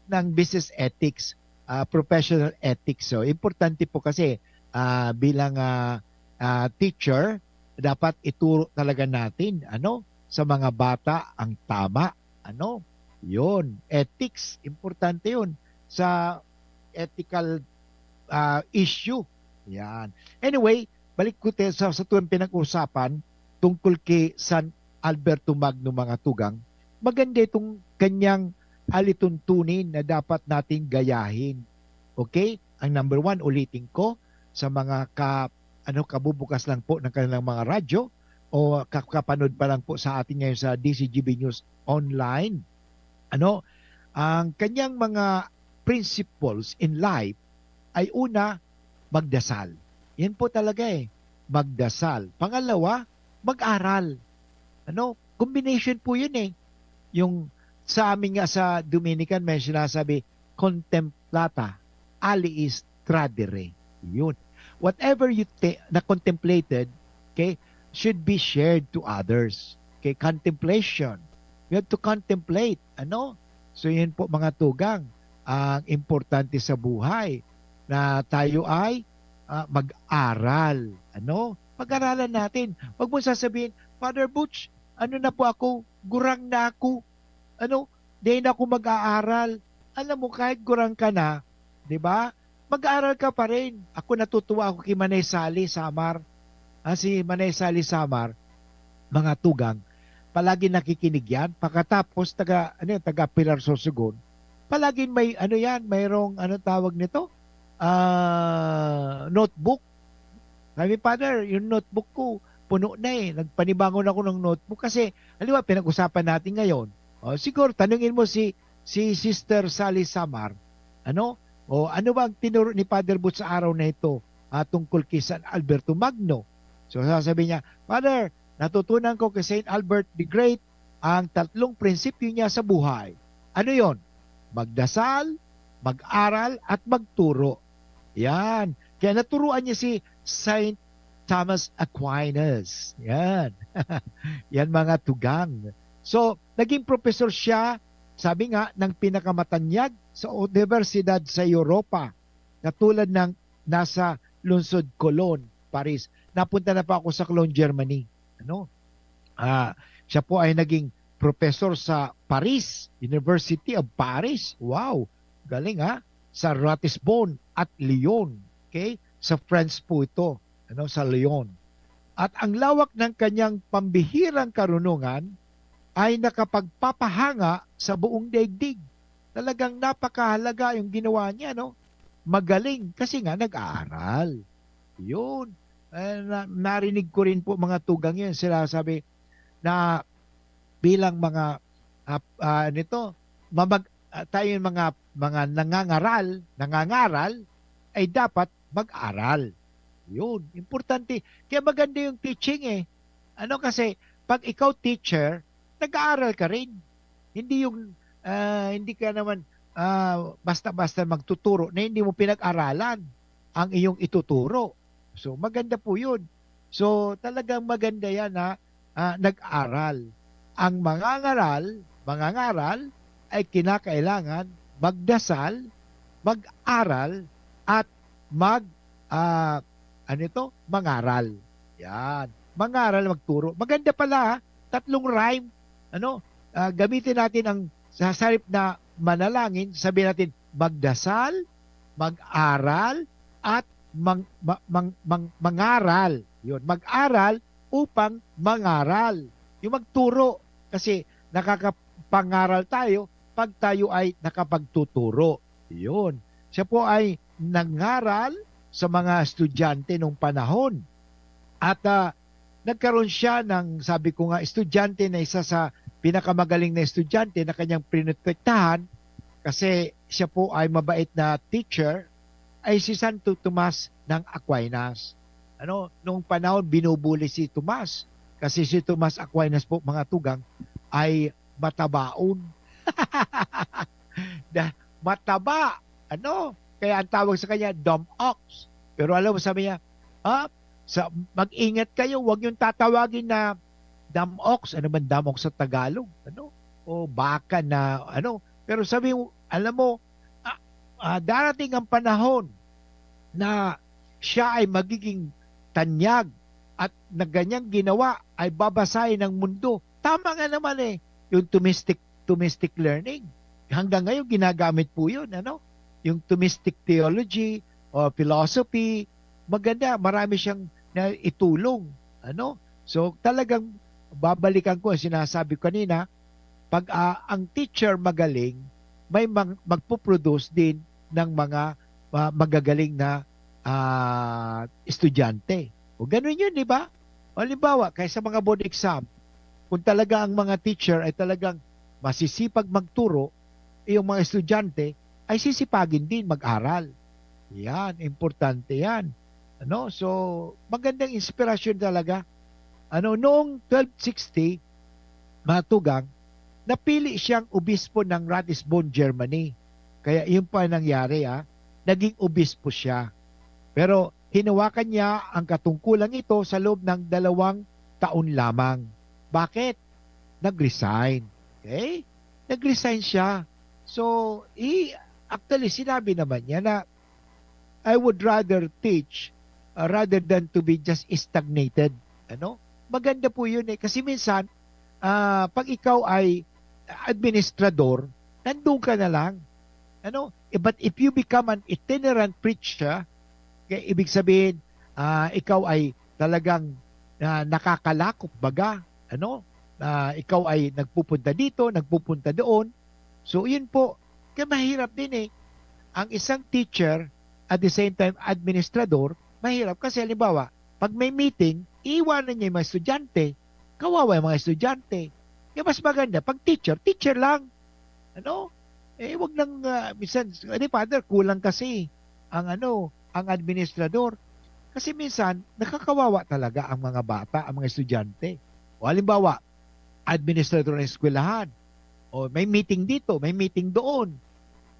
ng business ethics, ah, professional ethics. So, importante po kasi, ah, bilang, ah, ah, teacher, dapat ituro talaga natin, ano, sa mga bata ang tama, ano, yun, ethics, importante yun sa ethical, ah, issue. Yan. Anyway, balik ko te-, sa, sa tuwang pinag-usapan tungkol kay San Alberto Magno, mga tugang. Maganda itong kanyang alituntunin na dapat nating gayahin. Okay? Ang number one, ulitin ko, sa mga ka-, ano, kabubukas lang po ng kanilang mga radyo o ka-, kapanood pa lang po sa atin ngayon sa D Z G B News Online, ano, ang kanyang mga principles in life ay una, magdasal. Yan po talaga eh, magdasal. Pangalawa, mag-aral. Ano? Combination po yun eh. Yung sa amin nga sa Dominican, may sinasabi, contemplata, aliis tradere. Yun. Whatever you te- na contemplated, okay, should be shared to others. Okay, contemplation. You have to contemplate. Ano? So yun po mga tugang, ang importante sa buhay na tayo ay ah, mag-aral. Ano? Pag-aralan natin. Huwag mo sasabihin, Father Butch, ano na po ako? Gurang na ako. Ano? Di na ako mag-aaral. Alam mo, kahit gurang ka na, di ba? Mag-aaral ka pa rin. Ako natutuwa ako kay Manay Sally Samar. Ah, si Manay Sally Samar, mga tugang, palagi nakikinig yan. Pagkatapos, taga, ano, yun, taga Pilar Sorsogon, palagi may, ano yan, mayroong, ano tawag nito? Ah, notebook. Sabi, Father, yung notebook ko, puno na eh. Nagpanibangon ako ng notebook. Kasi, halimbawa, pinag-usapan natin ngayon. O, siguro, tanungin mo si, si Sister Sally Samar, ano? O, ano ba ang tinuro ni Father Booth sa araw na ito ah, tungkol kay San Alberto Magno? So, sasabi niya, Father, natutunan ko kay Saint Albert the Great ang tatlong prinsipyo niya sa buhay. Ano yon? Magdasal, mag-aral, at magturo. Yan. Kaya naturuan niya si Saint Thomas Aquinas. Yan. Yan mga tugang. So, naging professor siya, sabi nga, ng pinakamatanyag sa universidad sa Europa, katulad ng nasa lungsod Cologne, Paris. Napunta na pa ako sa Cologne, Germany. Ano? Ah, siya po ay naging professor sa Paris, University of Paris. Wow! Galing ha? Sa Ratisbon at Lyon. Okay? Sa France po ito, ano, sa Lyon. At ang lawak ng kanyang pambihirang karunungan ay nakapagpapahanga sa buong daigdig. Talagang napakahalaga yung ginawa niya, no? Magaling kasi nga nag-aaral. Yun. Eh, na, narinig ko rin po mga tugang yun. Sila sabi na bilang mga, ah, ah, nito, mamag, ah, tayo yung mga, mga nangangaral, nangangaral, ay dapat mag-aral. Yun. Importante. Kaya maganda yung teaching eh. Ano kasi, pag ikaw teacher, nag-aaral ka rin. Hindi yung, ah, hindi ka naman, ah, basta-basta magtuturo na hindi mo pinag-aralan ang iyong ituturo. So, maganda po yun. So, talagang maganda yan na, ah, nag-aral. Ang mangangaral, mangangaral ay kinakailangan magdasal, mag-aral, at mag, ah, ano ito? Mangaral. Yan. Mangaral, magturo. Maganda pala, ah. Tatlong rhyme. Ano? Ah, gamitin natin ang sa halip na manalangin, sabihin natin, magdasal, mag-aral, at mang, ma, mang, mang, mangaral. Yun, mag-aral upang mangaral. Yung magturo. Kasi nakakapangaral tayo pag tayo ay nakapagtuturo. Yun. Siya po ay nangaral sa mga estudyante nung panahon. At, ah, nagkaroon siya ng, sabi ko nga, estudyante na isa sa pinakamagaling na estudyante na kanyang pinoprotektahan kasi siya po ay mabait na teacher, ay si Santo Tomas ng Aquinas. Ano, noong panahon, binubuli si Tomas. Kasi si Tomas Aquinas po, mga tugang, ay matabaon. Da, mataba. Ano? Kaya ang tawag sa kanya, dumb ox. Pero alam mo, sabi niya, ah, sa, mag-ingat kayo, huwag niyong tatawagin na dumb ox. Ano man dumb ox sa Tagalog? Ano? O baka na, ano? Pero sabi mo, alam mo, ah, ah, darating ang panahon na siya ay magiging tanyag at na ganyang ginawa ay babasahin ng mundo. Tama nga naman eh, yung thomistic, thomistic learning. Hanggang ngayon, ginagamit po yun, ano? Yung thomistic theology o philosophy, maganda, marami siyang naitulong, ano? So, talagang babalikan ko ang sinasabi ko kanina, pag, ah, ang teacher magaling, may mang-, magpo-produce din ng mga, ah, magagaling na, ah, estudyante. O ganun yun, di ba? O halimbawa, kaya sa mga board exam, kung talaga ang mga teacher ay talagang masisipag magturo, yung mga estudyante ay sisipagin din mag-aral. Yan, importante yan. Ano? So, magandang inspirasyon talaga. Ano, noong twelve sixty, mga tugang, napili siyang obispo ng Ratisbon, Germany. Kaya yun pa nangyari, ah, naging obispo siya. Pero hinawakan niya ang katungkulang ito sa loob ng dalawang taon lamang. Bakit? Nag-resign. Okay? Nag-resign siya. So, he, actually, sinabi naman niya na, "I would rather teach, uh, rather than to be just stagnated." Ano? Maganda po yun eh. Kasi minsan, ah, pag ikaw ay administrador, nandun ka na lang. Ano? Eh, but if you become an itinerant preacher, kaya ibig sabihin, ah, ikaw ay talagang, ah, nakakalakop baga, ano? Ah, ikaw ay nagpupunta dito, nagpupunta doon. So, yun po. Kaya mahirap din eh. Ang isang teacher, at the same time, administrador, mahirap kasi halimbawa, pag may meeting, iiwanan niya yung mga estudyante. Kawawa yung mga estudyante. Kaya mas maganda, pag teacher, teacher lang. Ano? Eh, wag nang, ah, minsan, "Hindi, Father, kulang kasi ang ano, ang administrador." Kasi minsan, nakakawawa talaga ang mga bata, ang mga estudyante. O halimbawa, administrador ng eskwelahan. O may meeting dito, may meeting doon.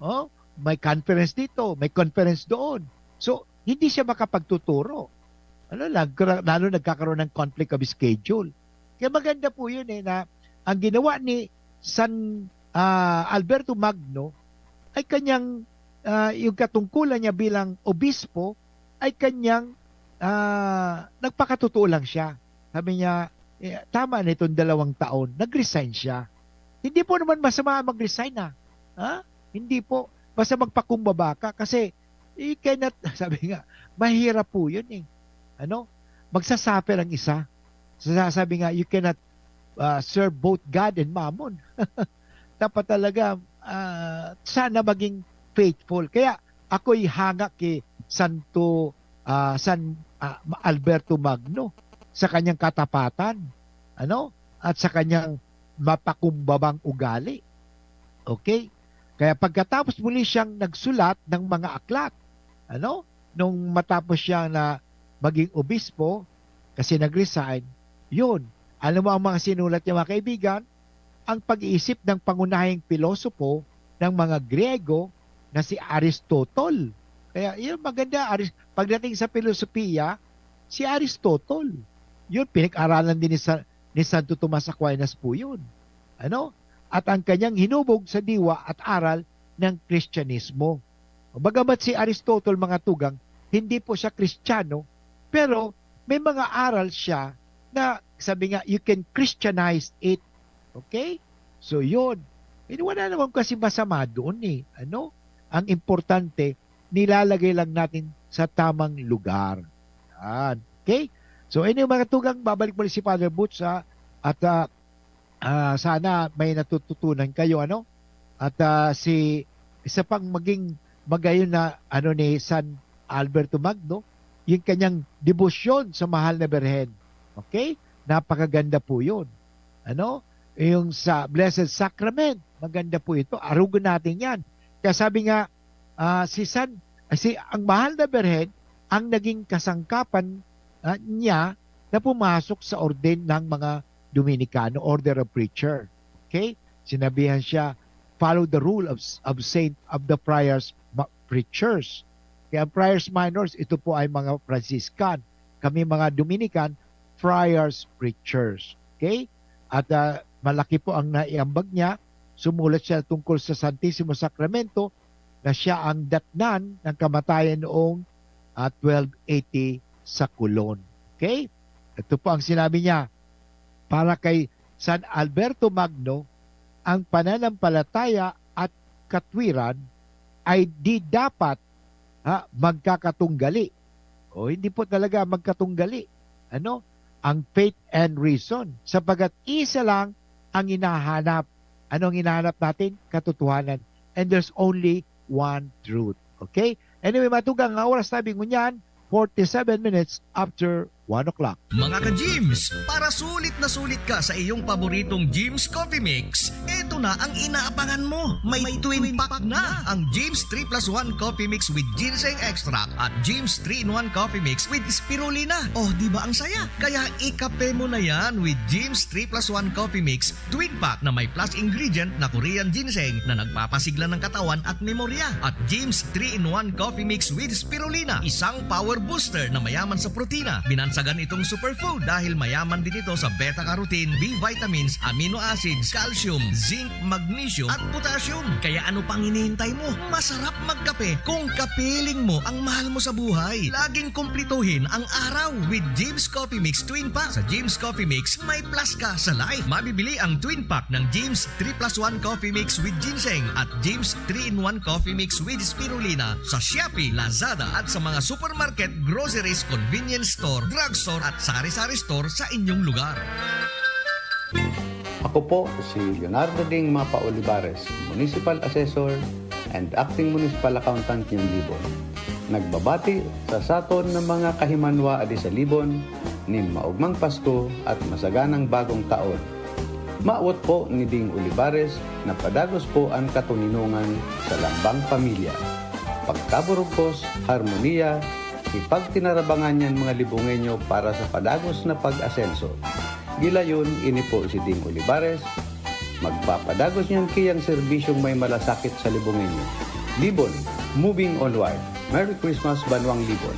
O may conference dito, may conference doon. So, hindi siya makapagtuturo. Ano, nagkara-, lalo nagkakaroon ng conflict of schedule. Kaya maganda po yun eh, na ang ginawa ni San, ah, Alberto Magno ay kanyang, ah, yung katungkulan niya bilang obispo ay kanyang, ah, nagpakatotoo lang siya. Sabi niya, eh, tama na itong dalawang taon, nag-resign siya. Hindi po naman masama ang mag-resign, ah. Ha? Hindi po. Basta magpakumbaba ka kasi you cannot, sabi nga, mahirap po yun eh. Ano? Magsasuffer ang isa. Sa-, sabi nga, you cannot, ah, serve both God and mammon. Dapat talaga, ah, sana maging faithful. Kaya ako'y hanga ki Santo, ah, San, ah, Alberto Magno sa kanyang katapatan, ano? At sa kanyang mapakumbabang ugali. Okay? Kaya pagkatapos muli siyang nagsulat ng mga aklat, ano? Nung matapos siya na maging obispo, kasi nag-resign, yun. Alam mo ang mga sinulat niya, mga kaibigan? Ang pag-iisip ng pangunahing pilosopo ng mga Griego na si Aristotle. Kaya yun, maganda, Aris-, pagdating sa pilosopiya, si Aristotle. Yun, pinag-aralan din ni Sa-, ni Santo Tomas Aquinas po yun. Ano? At ang kanyang hinubog sa diwa at aral ng Kristyanismo. Bagamat si Aristotle, mga tugang, hindi po siya Kristiyano, pero may mga aral siya na, sabi nga, you can Christianize it. Okay? So, yun. Eh, wala naman kasi masama doon eh. Ano? Ang importante, nilalagay lang natin sa tamang lugar. Yan. Okay? So, anyway, mga tugang, babalik muli si Father Boots, ha? At, ah, ah, sana may natututunan kayo, ano? At, ah, si, isa pang maging magayon na, ano, ni San Alberto Magno, yung kanyang debosyon sa Mahal na Birhen. Okay? Napakaganda po yun. Ano? Yung sa Blessed Sacrament, maganda po ito. Arugon natin yan. Kaya sabi nga, ah, si San, si, ang Mahal na Birhen, ang naging kasangkapan, ah, niya na pumasok sa orden ng mga Dominicano, Order of Preacher. Okay? Sinabihan siya, "Follow the rule of, of Saint, of the Friars ma-, Preachers." Kaya ang Friars Minors, ito po ay mga Franciscan. Kami mga Dominican, Friars Preachers. Okay? At, ah, malaki po ang naiambag niya. Sumulat siya tungkol sa Santisimo Sakramento na siya ang datnan ng kamatayan noong, ah, twelve eighty sa Colon. Okay? Ito po ang sinabi niya, "Para kay San Alberto Magno, ang pananampalataya at katwiran ay di dapat, ha, magkakatunggali." O, hindi po talaga magkatunggali, ano, ang faith and reason, sapagkat isa lang ang hinahanap. Ano ang hinahanap natin? Katotohanan. And there's only one truth. Okay? Anyway, mga tugang, ang oras natin ngunyan, forty-seven minutes after one o'clock. Mga ka-Gyms, para sulit na sulit ka sa iyong paboritong Gyms Coffee Mix, eto na ang inaabangan mo. May twin pack na ang Gyms three plus one Coffee Mix with Ginseng Extract at Gyms three-in-one Coffee Mix with Spirulina. Oh, di ba ang saya? Kaya ikape mo na yan with Gyms three plus one Coffee Mix Twin Pack na may plus ingredient na Korean ginseng na nagpapasigla ng katawan at memorya. At James three-in-one Coffee Mix with Spirulina, isang power booster na mayaman sa protina. Binansagan itong superfood dahil mayaman din ito sa beta-carotene, B vitamins, amino acids, calcium, zinc, magnesium, at potassium. Kaya ano pang hinihintay mo? Masarap magkape kung kapiling mo ang mahal mo sa buhay. Laging kumplituhin ang araw with James Coffee Mix Twin Pack. Sa James Coffee Mix, may plus ka sa life. Mabibili ang Twin Pack ng James three plus one Coffee Mix with Ginseng at James three-in-one Coffee Mix with Spirulina sa Shopee, Lazada at sa mga supermarket, groceries, convenience store, drugstore at sari-sari store sa inyong lugar. Ako po si Leonardo Ding Mapa Olivares, Municipal Assessor and Acting Municipal Accountant ng Libon. Nagbabati sa saton na mga kahimanwa adi sa Libon nin maogmang Pasko at masaganang bagong taon. Mawot po ni Ding Olivares na padagos po an katoninongan sa lambang pamilya. Pagkaburugkos, harmonia, ipagtinarabangan niyan mga Libongeño para sa padagos na pag-asenso. Gilayon, ini po si Ding Olivares, magpapadagos niyan kiyang serbisyong may malasakit sa Libongeño. Libon, moving onward. Merry Christmas, Banwang Libon!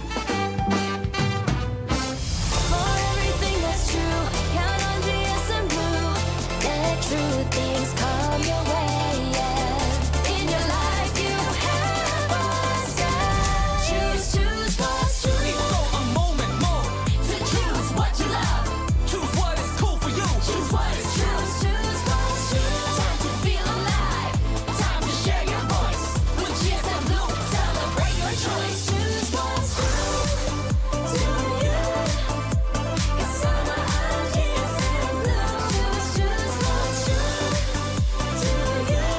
For everything that's true, count on G S M Blue. Let true things come your way, yeah. In your life, you have a say. Choose, choose what's true. Before a moment more. To choose what you love. Choose what is cool for you. Choose what is true. Choose what's true. Time to feel alive. Time to share your voice. With G S M Blue, celebrate your choice. Choose what's true to you. Kasama ang G S M Blue. Choose, choose what's true to you.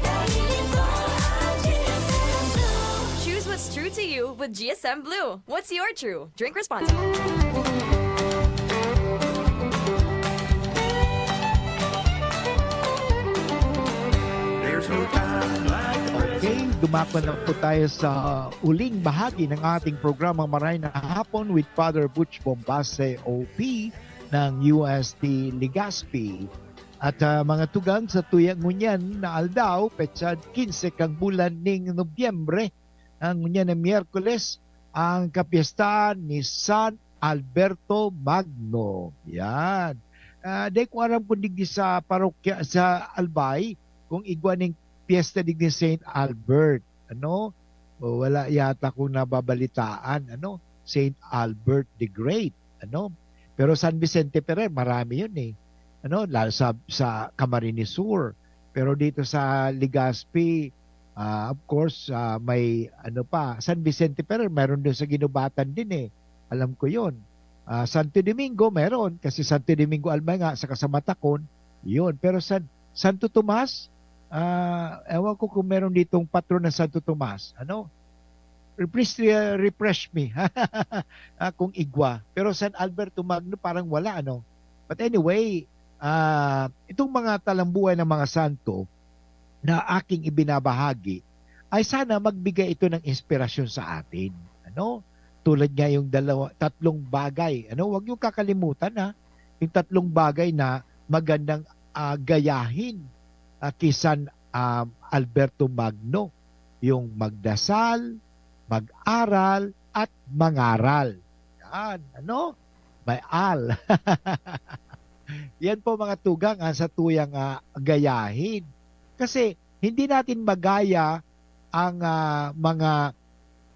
Dahil ito ang G S M Blue. Choose what's true to you with G S M Blue. What's your true? Drink responsibly. There's no time like the present. Okay, dumakon na po tayo sa uling bahagi ng ating programa, Maray na Hapon with Father Butch Bombase, O P ng U S T Legazpi. At, ah, mga tugang, sa tuya ngunyan na aldaw, petsa kinse kang bulan ning Nobyembre, ang ngunyan na Miyerkules, ang kapyestahan ni San Alberto Magno. Yan. Ah, di ko aram kung digdi sa parokya, sa Albay, kung igwa ning piyesta digdi Saint Albert. Ano? O, wala yata kung nababalitaan, ano? Saint Albert the Great, ano? Pero San Vicente Ferrer, marami yun eh. Ano? Lalo sa, sa Camarines Sur. Pero dito sa Legazpi, ah, of course, ah, may ano pa, San Vicente Ferrer, mayroon din sa Guinobatan din eh. Alam ko yun. Ah, Santo Domingo, meron. Kasi Santo Domingo Albay nga, saka sa Matacon, yun. Pero San, Santo Tomas, ah, ewan ko kung meron ditong patron na Santo Tomas. Ano? Please, uh, refresh me. Ah, kung igwa. Pero San Alberto Magno, parang wala, ano? But anyway, ah, itong mga talambuhay ng mga santo na aking ibinabahagi, ay sana magbigay ito ng inspirasyon sa atin. Ano? Tulad nga yung dalawa, tatlong bagay. Ano? Huwag niyong kakalimutan, ha? Yung tatlong bagay na magandang, ah, gayahin, ah, kay San, ah, Alberto Magno. Yung magdasal, mag-aral, at mangaral. Yan, ano? May al. Yan po, mga tugang, ang sa tuyang, ah, gayahin. Kasi hindi natin magaya ang, ah, mga,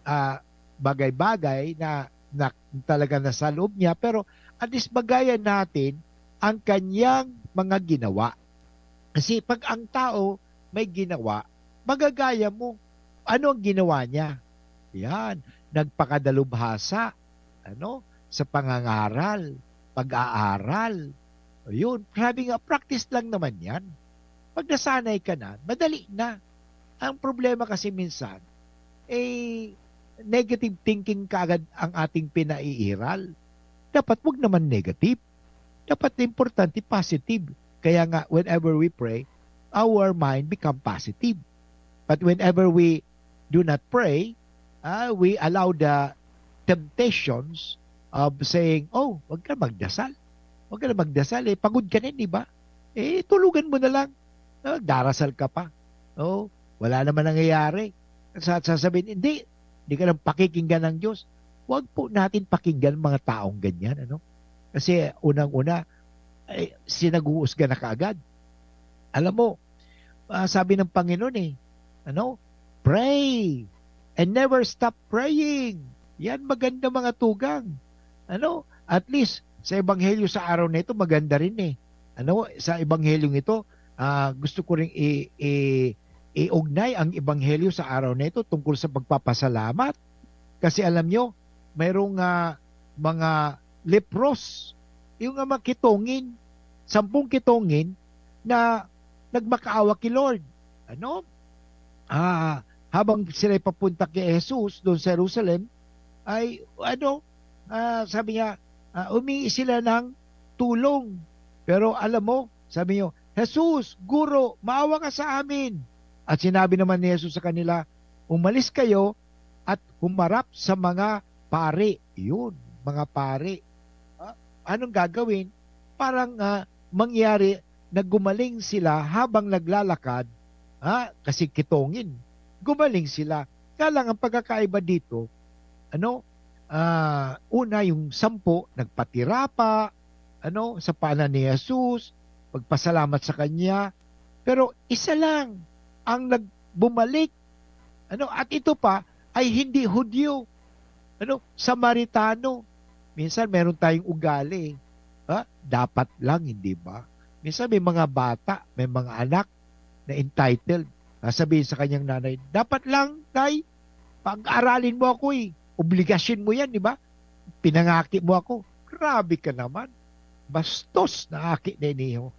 ah, bagay-bagay na, na talaga nasa loob niya, pero at least magayan natin ang kanyang mga ginawa. Kasi pag ang tao may ginawa, magagaya mo ano ang ginawa niya. Yan, nagpakadalubhasa, ano, sa pangangaral, pag-aaral. Ayun, sabi nga, practice lang naman yan. Pag nasanay ka na, madali na. Ang problema kasi minsan, eh, negative thinking kaagad ang ating pinaiiral. dapat wag naman negative. Dapat importante positive. Kaya nga, whenever we pray, our mind become positive. But whenever we do not pray, ah, we allow the temptations of saying, "Oh, wag ka magdasal. Wag ka na magdasal, eh. Pagod ka na, di ba? Eh, tulugan mo na lang. Ah, darasal ka pa. Oh, wala naman nangyayari." Sa-, sasabihin, "Hindi, hindi ka lang pakikinggan ng Diyos." Wag po natin pakinggan mga taong ganyan, ano? Kasi unang-una, eh, sinag-uusga na kaagad. Alam mo, ah, sabi ng Panginoon, eh, ano? "Pray and never stop praying." Yan, maganda mga tugang. Ano? At least, sa ebanghelyo sa araw na ito, maganda rin, eh. Ano? Sa ebanghelyong ito, ah, gusto ko ring i-, i-, iugnay ang ebanghelyo sa araw na ito tungkol sa pagpapasalamat. Kasi alam nyo, mayroong, ah, mga lepros, yung nga mga kitongin, sampung kitongin na nagmakaawa ki Lord. Ano? Ah, habang sila'y papunta kay Jesus doon sa Jerusalem, ay ano, ah, sabi niya, ah, humingi sila ng tulong. Pero alam mo, sabi niyo, "Jesus, Guro, maawa ka sa amin." At sinabi naman ni Jesus sa kanila, "Umalis kayo at humarap sa mga pari." Yun, mga pari. Ah, anong gagawin? Parang, ah, mangyari na gumaling sila habang naglalakad, ah, kasi kitongin. Gumaling sila. Kaya lang ang pagkakaiba dito, ano, ah, una, yung sampu, nagpatira pa, ano, sa paanan ni Jesus, magpasalamat sa kanya. Pero isa lang ang nag-, bumalik. Ano, at ito pa ay hindi Hudyo. Ano, Samaritano. Minsan meron tayong ugali. Ha? Dapat lang, hindi ba? Minsan may mga bata, may mga anak na entitled. Sasabihin sa kanyang nanay, "Dapat lang, Nay, pag-aralin mo ako eh. Obligasyon mo yan, di ba? Pinangaki mo ako." Grabe ka naman. Bastos na aki na iniho.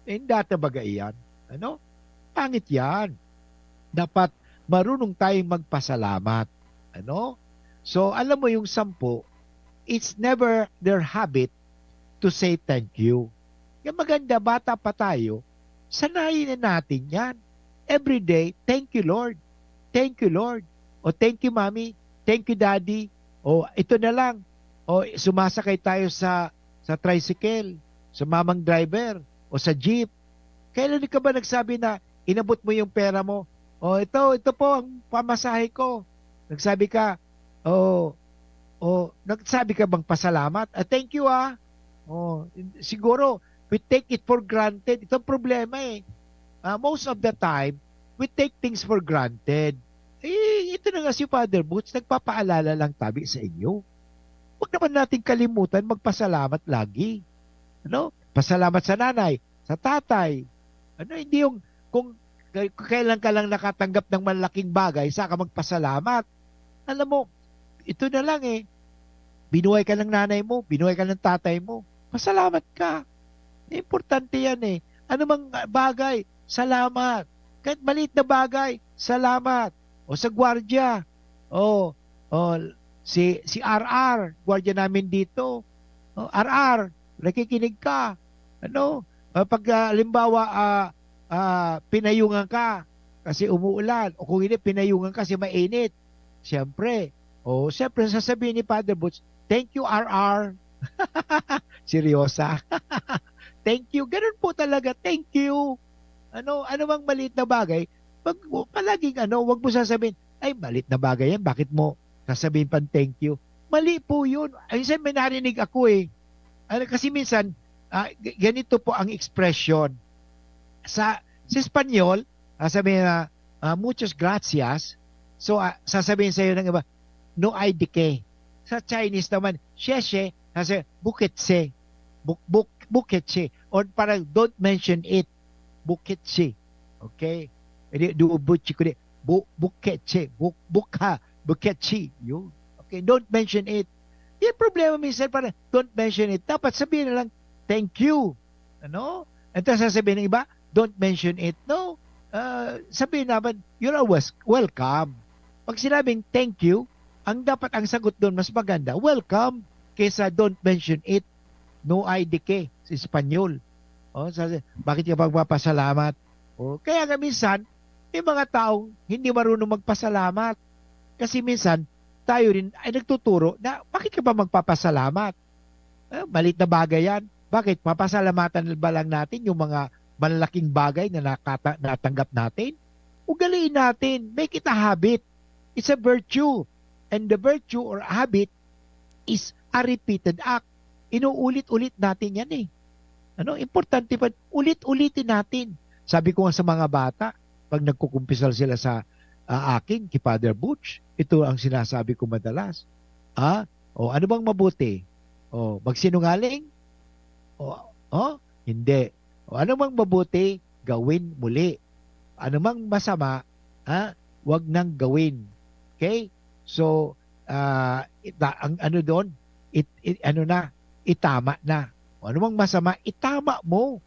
Hindi talaga iyan. Ano? Pangit yan. Dapat marunong tayong magpasalamat. Ano? So, alam mo yung sampu, it's never their habit to say thank you. Kaya maganda, bata pa tayo, sanayin na natin yan. Every day, "Thank you, Lord. Thank you, Lord." O, "Thank you, Mommy. Thank you, Daddy." O, ito na lang. O, sumasakay tayo sa, sa tricycle, sa mamang driver, o sa jeep. Kailan ka ba nagsabi na inabot mo yung pera mo? "O, ito, ito po ang pamasahe ko." Nagsabi ka, o, o, nagsabi ka bang pasalamat? "Ah, thank you, ah." O, siguro, we take it for granted. Ito ang problema eh. Ah, most of the time, we take things for granted. Eh, ito na nga si Father Boots, nagpapaalala lang tabi sa inyo. Huwag naman natin kalimutan magpasalamat lagi. Ano? Pasalamat sa nanay, sa tatay. Ano, hindi yung kung kay-, kung kailan ka lang nakatanggap ng malaking bagay, saka magpasalamat. Alam mo, ito na lang eh. Binuhay ka ng nanay mo, binuhay ka ng tatay mo. Pasalamat ka. Importante yan eh. Ano mang bagay, salamat. Kahit maliit na bagay, salamat. O sa gwardiya, o, o si, si R R, gwardiya namin dito. O, R R, nakikinig ka. Ano? O, pag, ah, halimbawa, ah, ah, pinayungan ka kasi umuulan, o kung hindi, pinayungan ka kasi mainit. Siyempre, o, siyempre, sasabihin ni Father Boots, "Thank you, R R." Seryosa. "Thank you." Ganun po talaga, "Thank you." Ano, ano mang maliit na bagay, wag, palaging ano, wag mo sasabihin, "Ay, maliit na bagay yan, bakit mo sasabihin pang thank you?" Mali po yun. Ay, minsan may narinig ako eh. Ano, kasi minsan, ah, g-, ganito po ang expression. Sa, sa Espanyol, ah, sabi na, ah, "Muchas gracias." So, ah, sasabihin sa'yo ng iba, "No hay de qué." Sa Chinese naman, "Sheshe," kasi, "Buketse." Buk-, buk-, "Buketse." Or parang, "Don't mention it." "Buketse." Okay? Hindi, "Do butsi ko di." Bu-, "Buketse." Buk-, bukha. "Buketse." Yun. Okay? "Don't mention it." Yung problema minsan, parang, "Don't mention it." Dapat sabihin na lang, "Thank you." Ano? Ito sasabihin ng iba, "Don't mention it." No? Ah, sabihin naman, "You're always welcome." Pag sinabing, "Thank you," ang dapat ang sagot doon, mas maganda, "Welcome." kesa don't mention it. No hay de qué sa Espanyol. Oh, sa, bakit ka magpapasalamat? Oh, kaya nga minsan, may mga taong hindi marunong magpasalamat. Kasi minsan, tayo rin ay nagtuturo na bakit ka pa magpapasalamat? Ah, malit na bagay yan. Bakit? Papasalamatan ba lang natin yung mga malalaking bagay na nakata- natanggap natin? Ugaliin natin. Make it a habit. It's a virtue. And the virtue or habit is a repeated act. Inuulit-ulit natin yan eh. Ano, importante pa, ulit-ulitin natin. Sabi ko nga sa mga bata, pag nagkukumpisal sila sa ah, akin, ki Father Butch, ito ang sinasabi ko madalas. Ah, o ano bang mabuti? O magsinungaling? O, o hindi. O ano mang mabuti, gawin muli. Ano mang masama, ha, wag nang gawin. Okay? So, ah, ita- ang ano doon, it, it- ano na, itama na. O ano mang masama, itama mo.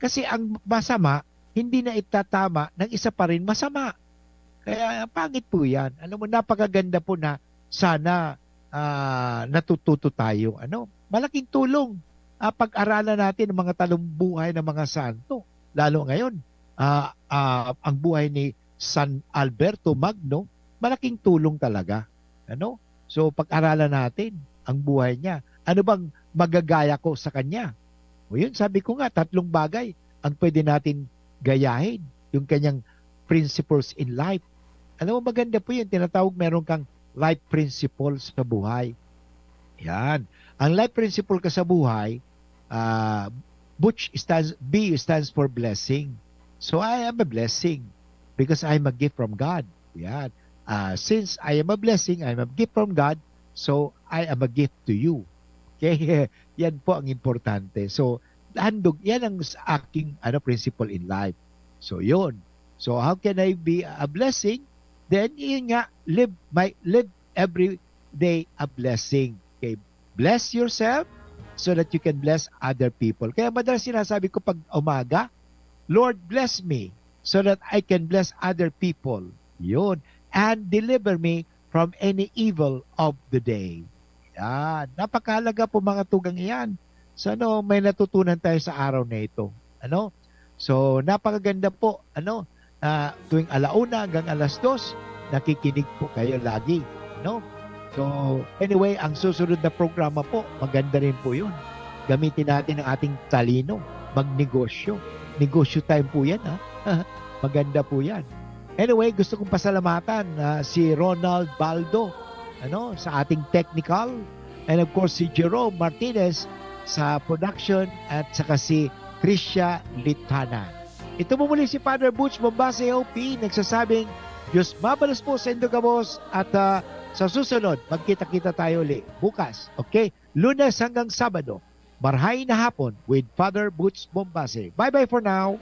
Kasi ang masama, hindi na itatama ng isa pa rin masama. Kaya pangit po yan. Alam mo, napakaganda po na sana ah, natututo tayo. Ano? Malaking tulong. Ah, pag-aralan natin ang mga talong buhay ng mga santo. Lalo ngayon, ah, ah, ang buhay ni San Alberto Magno, malaking tulong talaga. Ano? So, pag-aralan natin ang buhay niya. Ano bang magagaya ko sa kanya? O yun, sabi ko nga, tatlong bagay ang pwede natin gayahin. Yung kanyang principles in life. Alam mo, maganda po yun. Tinatawag meron kang life principle sa buhay. Yan. Ang life principle ka sa buhay, ah, Butch stands, B stands for blessing. So I am a blessing because I'm a gift from God. Yan. Ah, since I am a blessing, I'm a gift from God, so I am a gift to you. Okay? Yan po ang importante. So, handog, yan ang s- aking ano, principle in life. So, yun. So, how can I be a blessing? Then, yun nga, live my live every day a blessing. Okay? Bless yourself so that you can bless other people. Kaya madalas sinasabi ko pag umaga, "Lord, bless me so that I can bless other people." Yun. "And deliver me from any evil of the day." Yan. Napakahalaga po mga tugang iyan. So, ano, may natutunan tayo sa araw na ito. Ano? So, napakaganda po, ano, ah, tuwing ala una hanggang alas dos, nakikinig po kayo lagi, no? So, anyway, ang susunod na programa po, maganda rin po yun. Gamitin natin ang ating talino, magnegosyo. Negosyo time po yan, ha? Maganda po yan. Anyway, gusto kong pasalamatan ah, si Ronald Baldo, ano, sa ating technical, and of course si Jerome Martinez sa production, at saka si Krisha Litana. Ito po muli si Father Butch Bombase, O P, nagsasabing, "Diyos mabalos po sa indo gabos," at ah, sa susunod, magkita-kita tayo uli bukas, okay? Lunes hanggang Sabado, marhay na hapon with Father Butch Bombase. Bye-bye for now.